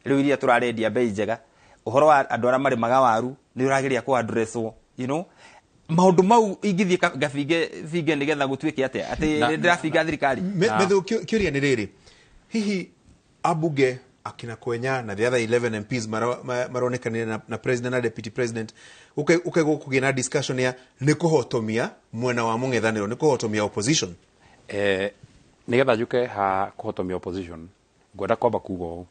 Rĩu iria tũrarendia bei njega. Ũhoro wa andũ arĩa marĩmaga waru nĩ ũrageria kũ addresswo. Maũndũ mau ingĩthiĩ ngabinge binge nĩgetha gũtuĩke atĩa atĩ ndĩrabinga thirikari? Methu, kĩũria nĩ rĩrĩ, hihi ambunge akina Kwenya na the other 11 MPs maronekanire na president na deputy president, ukaigwo kũgĩa na discussion ya nĩ kũhotomia mwena wa mũng'ethanĩro, nĩ kũhotomia opposition? Nĩgetha njuke ha kũhotomia opposition, ngwenda kwamba kuga ũũ: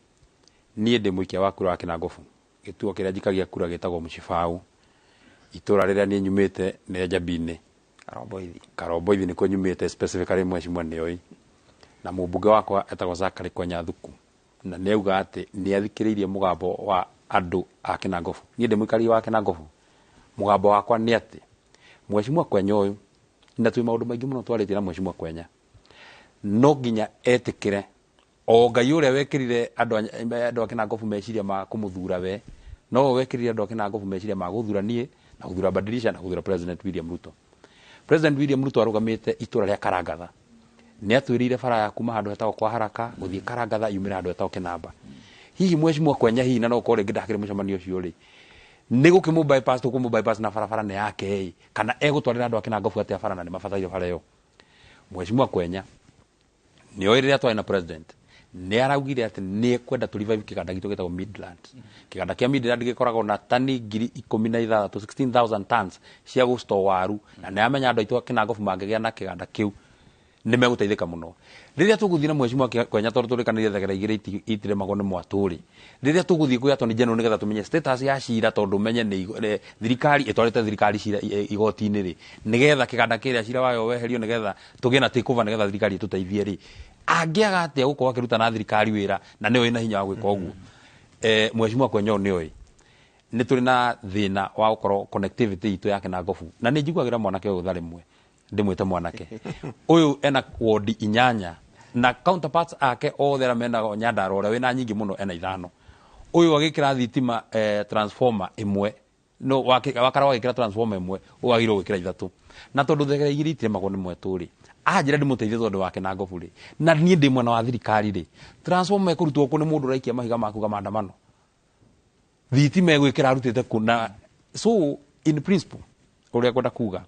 niĩ ndĩ mũikia wa kura wa Kĩnangobu, gĩtuo kĩrĩa njikagia kura gĩtagwo Mũcibaũ. Itũra rĩrĩa niĩ nyumĩte nĩ Njambi-inĩ. Karomboithi. Karomboithi nĩkuo nyumĩte specifically, mheshimiwa nĩoĩ, na mũmbunge wakwa etagwo Zachary Kwenya Thuku, na nĩ auga atĩ nĩ athikĩrĩirie mũgambo wa andũ a Kĩnangobu. Niĩ ndĩ mũikari wa Kĩnangobu. Mũgambo wakwa nĩ atĩ mheshimiwa Kwenya ũyũ, na twĩ maũndũ maingĩ mũno twarĩtie na mheshimiwa Kwenya, no nginya etĩkĩre o Ngai ũrĩa wekĩrire andũ a Kĩnangobu meciria ma kũmũthura we, no we wekĩrire andũ a Kĩnangobu meciria ma gũthura niĩ na gũthura Badilisha na gũthura President William Ruto. President William Ruto arũgamĩte itũra rĩa Karangatha. Nĩ atwĩrĩire bara ya kuma handũ hetagwo kwa Haraka gũthiĩ Karangatha yumĩre handũ hetagwo Kĩnamba. Hihi mheshimiwa Kwenya, hihi na no ũkorwo rĩngĩ ndakĩrĩ mũcemanio ũcio rĩ, nĩ gũkĩmũ bypass, tũkũmũ bypass na barabara nĩ yake ĩ, kana egũtwarĩra andũ a Kĩnangobu atĩa bara na nĩ mabataire bara ĩyo? Mheshimiwa Kwenya nĩ oĩ rĩrĩa twarĩ na president nĩ araugire atĩ nĩ ekwenda tũ revive kĩganda gitũ gĩtagwo Midland. Kĩganda kĩa Midland gĩkoragwo na tani 16,000, 16,000 tons cia gũstore waru, na nĩ amenya andũ aitũ a Kĩnangobu mangĩgĩa na kĩganda kĩu nĩ megũteithĩka mũno. Rĩrĩa tũgũthiĩ na mheshimiwa Kwenya, tondũ tũrĩkanĩire thegera igĩrĩ itiremagwo nĩ mwatũ rĩ, rĩrĩa tũgũthiĩ kwĩ Attorney General nĩgetha tũmenye status ya cira, tondũ menye nĩ thirikari ĩtwarĩte thirikari cira igoti-inĩ rĩ, nĩgetha kĩganda kĩrĩa cira wayo weherio, nĩgetha tũgĩe na take over, nĩgetha thirikari ĩtũteithie rĩ, angĩaga atĩa gũkorwo akĩruta na thirikari wĩra na nĩyo ĩna hinya wa gwĩka ũguo? Mheshimiwa Kwenya ũyũ nĩoĩ nĩ tũrĩ na thĩna wa gũkorwo connectivity itũ ya Kĩnangobu, na nĩ njiguagĩra mwanake ũyũ tha rĩmwe, ndĩmwĩte mwanake ũyũ ena wodi 8 na counterparts ake othe arĩa mena Nyandarua ũrĩa wĩna nyingĩ mũno ena 5. Ũyũ agĩkĩra thitima transformer ĩmwe, no wakara wagĩkĩra transformer ĩmwe, ũyũ agĩrĩirwo gwĩkĩra 3, na tondũ thegera igĩrĩ itiremagwo nĩ mwetũ rĩ, anjĩra ndĩmũteithie tondũ wa Kĩnangobu rĩ, na niĩ ndĩ mwena wa thirikari rĩ, transformer ĩkũrutwo kũ nĩ mũndũ ũraikia mahiga makuga maandamano? Thitima ĩgwĩkĩra arutĩte kũ? Na so in principle, ũrĩa ngwenda kuga,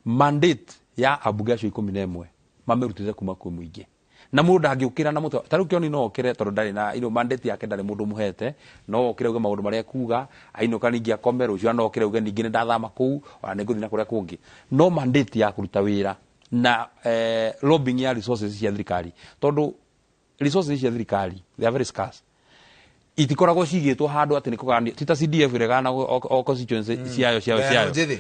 mandate ya ambunge acio 11 mamĩrutĩte kuma kwĩ mũingĩ, na mũndũ ndangĩũkĩra na mũtwe ta rĩu Kĩoni no okĩre, tondũ ndarĩ na mandate yake, ndarĩ mũndũ ũmũhete, no okĩre auge maũndũ marĩa ekuga, ainũka ningĩ akome, rũciũ no okĩre auge ningĩ nĩ ndathama kũu, ona nĩ ngũthiĩ na kũrĩa kũngĩ. No mandate ya kũruta wĩra na lobbying ya resources cia thirikari, tondũ resources cia thirikari, they are very scarce, itikoragwo cigĩtwo handũ atĩ nĩ kũgayanio, ti ta CDF ĩregana o constituency ciayo ciayo Gayano ciayo. Njĩthĩ.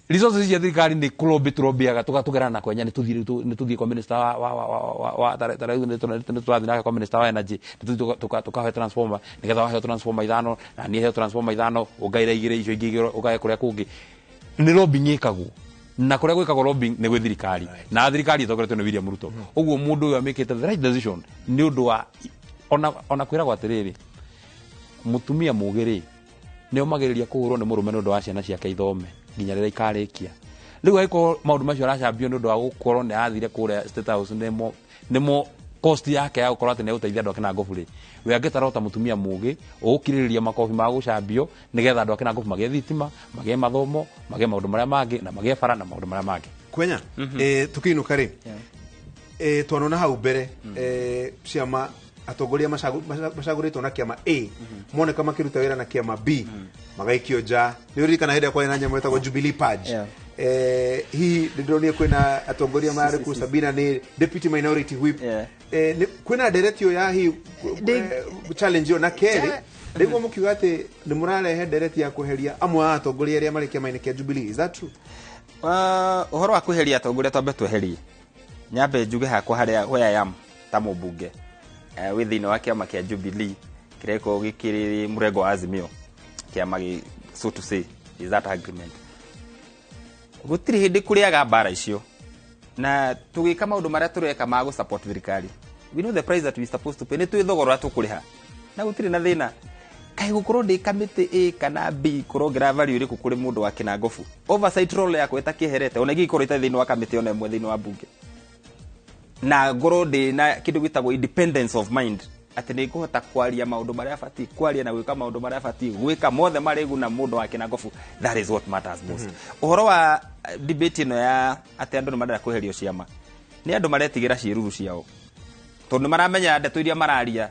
Resources cia thirikari nĩ kũlobby tũlobbyaga, tũgerana na Kwenya, nĩ tũthiĩ rĩu nĩ tũthiĩ kwa minister wa ta rĩu nĩ tũrathiĩ nake kwa minister wa energy, nĩ tũthiĩ tũkahe transformer, nĩgetha waheo transformer 5 na niĩ heo transformer 5, ũngaĩra 2, icio ingĩ 2 ũgae kũrĩa kũngĩ. Nĩ lobbying ĩkagwo, na kũrĩa gwĩkagwo lobbying nĩ gwĩ thirikari, na thirikari ĩtongoretio nĩ William Ruto. Ũguo mũndũ ũyũ amĩkĩte the right decision, nĩ ũndũ wa ona kwĩragwo atĩrĩrĩ, mũtumia mũgĩ rĩ, nĩ omagĩrĩria kũhũrwo nĩ mũrũme nĩ ũndũ wa ciana ciake ithome nginya rĩrĩa ikarĩkia. Rĩu angĩkorwo maũndũ macio aracambio nĩ ũndũ wa gũkorwo nĩ arathire kũrĩa State House, nĩmo Cost yake ya gũkorwo atĩ nĩ egũteithia andũ a Kĩnangobu rĩ, we angĩtarwo ta mũtumia mũgĩ ũgũkirĩrĩria makobi ma gũcambio nĩgetha andũ a Kĩnangobu magĩe thitima, magĩe mathomo, magĩe maũndũ marĩa mangĩ, na magĩe bara na maũndũ marĩa mangĩ. Kwenya, tukiinuka rĩ, twanona hau mbere, ciama atongoria macagũrĩtwo na kĩama A moneka makĩruta wĩra na kĩama B, magaikio nja. Nĩ ũririkana hĩndĩ ĩrĩa kwarĩ na nyamũ ĩtagwo Jubilee Purge? Hihi ndĩronire kwĩna atongoria marĩ kũu, Sabina nĩ deputy minority whip. Kwĩna ndereti ĩyo ya hihi challenge ĩyo, na kerĩ rĩguo mũkiuga atĩ nĩ mũrarehe ndereti ya kweheria amwe a atongoria arĩa marĩ kĩama-inĩ kĩa Jubilee, is that true? Ũhoro wa kweheria atongoria, twambe tweherie, nyambe njuge hakwa harĩa where I am ta mũmbunge, wĩ thĩinĩ wa kĩama kĩa Jubilee kĩrĩa gĩkoragwo gĩkĩrĩ mũrengo wa Azimio, kĩama so to say is that agreement. Gũtirĩ hĩndĩ kũrĩaga mbara icio, na tũgĩka maũndũ marĩa tũreka ma gũ support thirikari, we know the price that we supposed to pay. Nĩ twĩ thogora ũrĩa tũkũrĩha na gũtirĩ na thĩna. Kaĩ gũkorwo ndĩ kamĩtĩ A kana B kũrongerera value ĩrĩkũ kũrĩ mũndũ wa Kĩnangobu? Oversight role yakwa ĩtakĩherete, ona ingĩkorwo itarĩ thĩinĩ wa kamĩtĩ ona ĩmwe thĩinĩ wa bunge, na ngorwo ndĩ na kĩndũ gĩtagwo independence of mind, atĩ nĩ ngũhota kwaria maũndũ marĩa batiĩ kwaria na gwĩka maũndũ marĩa batiĩ gwĩka, mothe marĩguna mũndũ wa Kĩnangobu, that is what matters most. Ũhoro wa debate ĩno ya atĩ andũ nĩ marenda kweherio ciama, nĩ andũ maretigĩra ciĩruru ciao, tondũ nĩ maramenya ndeto iria mararia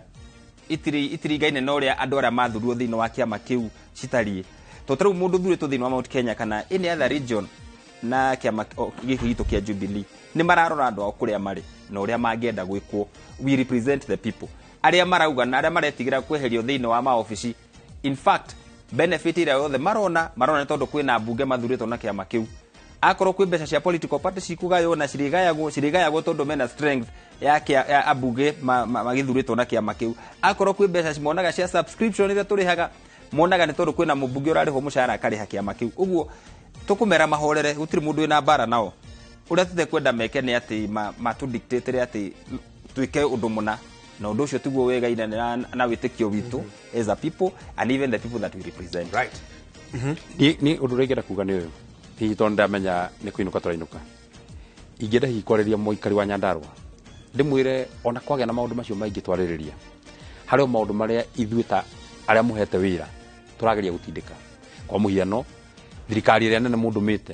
itiringaine na ũrĩa andũ arĩa mathurirwo thĩinĩ wa kĩama kĩu citariĩ. Tondũ ta rĩu mũndũ ũthurĩtwo thĩinĩ wa Mount Kenya kana any other region na kĩama gĩkĩ gitũ kĩa Jubilee, nĩ mararora andũ ao kũrĩa marĩ na ũrĩa mangĩenda gwĩkwo. We represent the people. Arĩa marauga na arĩa maretigĩra kweherio thĩinĩ wa maobici, in fact benefit ĩrĩa yothe marona nĩ tondũ kwĩna mbunge mathurĩtwo na kĩama kĩu. Akorwo kwĩ mbeca cia political party cikũgaywo na cirĩgayagwo tondũ mena strength ya ambunge magĩthurĩtwo na kĩama kĩu. Akorwo kwĩ mbeca monaga cia subscription iria tũrĩhaga, monaga nĩ tondũ kwĩna mũmbunge ũrarĩhwo mũcara akarĩha kĩama kĩu. Ũguo tũkũmera mahorere, gũtirĩ mũndũ wĩna mbara nao. Ũrĩa tũtekwenda meke nĩ atĩ matũ-dictate atĩ twĩke ũndũ mũna, na ũndũ ũcio tiguo wĩgaine na wĩtĩkio witũ as a people and even the people that we represent. Ni ũndũ ũrĩa ingĩenda kuga nĩ ũyũ, hihi tondũ ndamenya nĩ kũinũka tũrainũka, ingĩenda hihi kwarĩria mũikari wa Nyandarũa, ndĩmwĩre ona kwagĩa na maũndũ macio maingĩ twarĩrĩria, harĩ o maũndũ marĩa ithuĩ ta arĩa mũhete wĩra tũrageria gũtindĩka. Kwa mũhiano, thirikari ĩrĩa nene mũndũmĩte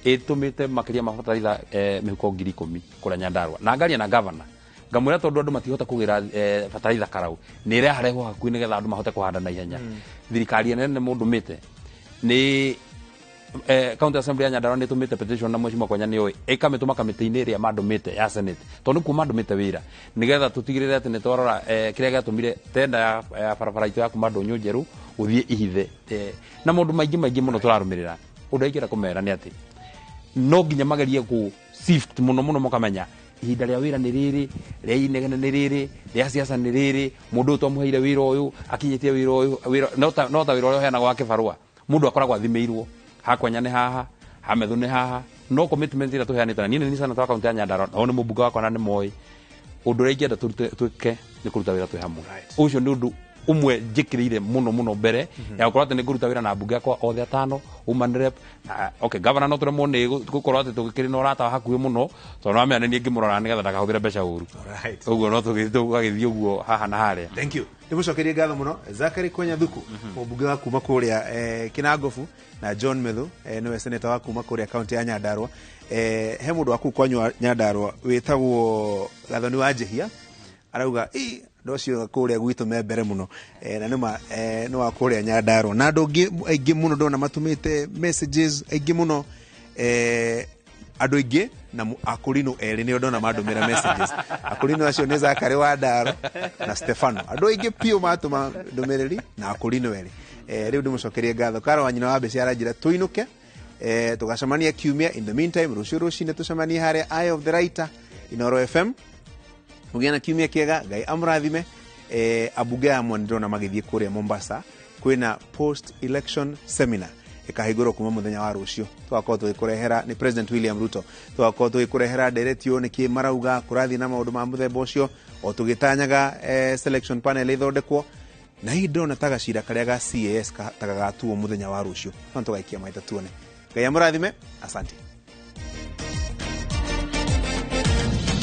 ĩtũmĩte makĩria ma bataraitha mĩhuko 10,000 kũrĩa Nyandarũa, na ngaria na gavana ngamwĩra tondũ andũ matihota kũgĩra bataraitha karau, nĩ ĩreharehwo hakuhĩ nĩgetha andũ mahote kũhanda na ihenya. Thirikari ĩrĩa nene mũndũmĩte nĩ County Assembly ya Nyandarua nĩ ĩtũmĩte petition, na mheshimiwa Kwenya nĩ oĩ, ĩkamĩtũma kamĩtĩ-inĩ ĩrĩa mandũmĩte ya Senate, tondũ nĩkuo mandũmĩte wĩra, nĩgetha tũtigĩrĩre atĩ nĩ twarora kĩrĩa gĩatũmire tenda ya barabara itũ ya kuma Ndũnyũ Njerũ gũthiĩ Ihithe, na maũndũ maingĩ maingĩ mũno tũrarũmĩrĩra. Ũndũ ingĩenda kũmera nĩ atĩ no nginya magerie gũ shift mũno mũno, mũkamenya ihinda rĩa wĩra nĩ rĩrĩ, rĩa inegene nĩ rĩrĩ, rĩa siasa nĩ rĩrĩ. Mũndũ ũyũ twamũheire wĩra ũyũ akinyĩtie wĩra ũyũ, wĩra no ta wĩra ũrĩa ũheanagwo wa kĩbarũa, mũndũ akoragwo athimĩirwo hakwenya nĩ haha, hamethu nĩ haha, no commitment ĩrĩa tũheanĩte, na niĩ nĩ niĩ senator wa kaunti ya Nyandarua, nao nĩ mũmbunge wakwa na nĩ moĩ ũndũ ũrĩa ingĩenda tũrute twĩke nĩ kũruta wĩra twĩ hamwe. Ũcio nĩ ũndũ ũmwe njĩkĩrĩire mũno mũno mbere ya gũkorwo atĩ nĩ ngũruta wĩra na mbunge akwa othe atano, woman rep na, okay, governor no tũremwo nĩ gũkorwo atĩ tũgĩkĩrĩ na ũrata wa hakuhĩ mũno, tondũ wamenya nĩ niĩ ngĩmũrora nĩgetha ndakahũthĩre mbeca ũru. Ũguo no tũgagĩthiĩ ũguo haha na harĩa. Thank you. Ndĩmũcokerie ngatho mũno, Zachary Kwenya Thuku, mũmbunge wa kuma kũrĩa Kinangobu, na John Methu, nĩwe senator wa kuma kũrĩa kaunti ya Nyandarua. He mũndũ wa kũu kwanyu wa Nyandarua wĩtagwo Gathoni wa Njĩhia, arauga ĩ andũ acio kũrĩa gwitũ me mbere mũno, na nĩma nĩ wa kũrĩa Nyandarua, na andũ aingĩ mũno ndona matũmĩte messages aingĩ mũno, andũ aingĩ na akũrinũ erĩ nĩo ndona mandũmĩra messages. Akũrinũ acio nĩ Zakari wa Ndaro na Stefano. Andũ aingĩ piũ matũma ndũmĩrĩri na akũrinũ erĩ. Rĩu ndĩmũcokerie ngatho. Karo wa nyina wa mbeca aranjĩra tũinũke, tũgacemania kiumia. In the meantime, rũciũ rũcinĩ tũcemanie harĩa Eye of the Writer, Inoro FM. Mũgĩe na kiumia kĩega, Ngai amũrathime. Ambunge amwe nĩndĩrona magĩthiĩ kũrĩa Mombasa, kwĩna post election seminar ĩkahingũrwo kuma mũthenya wa rũciũ. Tũgakorwo tũgĩkũrehera nĩ President William Ruto, tũgakorwo tũgĩkũrehera ndereti ũyũ nĩkĩ marauga kũrathiĩ na maũndũ ma mũthemba ũcio, o tũgĩtanyaga selection panel ĩthondekwo, na hihi ndĩrona ta gacira karĩa ga CAS ta gagatuo mũthenya wa rũciũ, no tũgaikia maitha tuone. Ngai amũrathime, asante.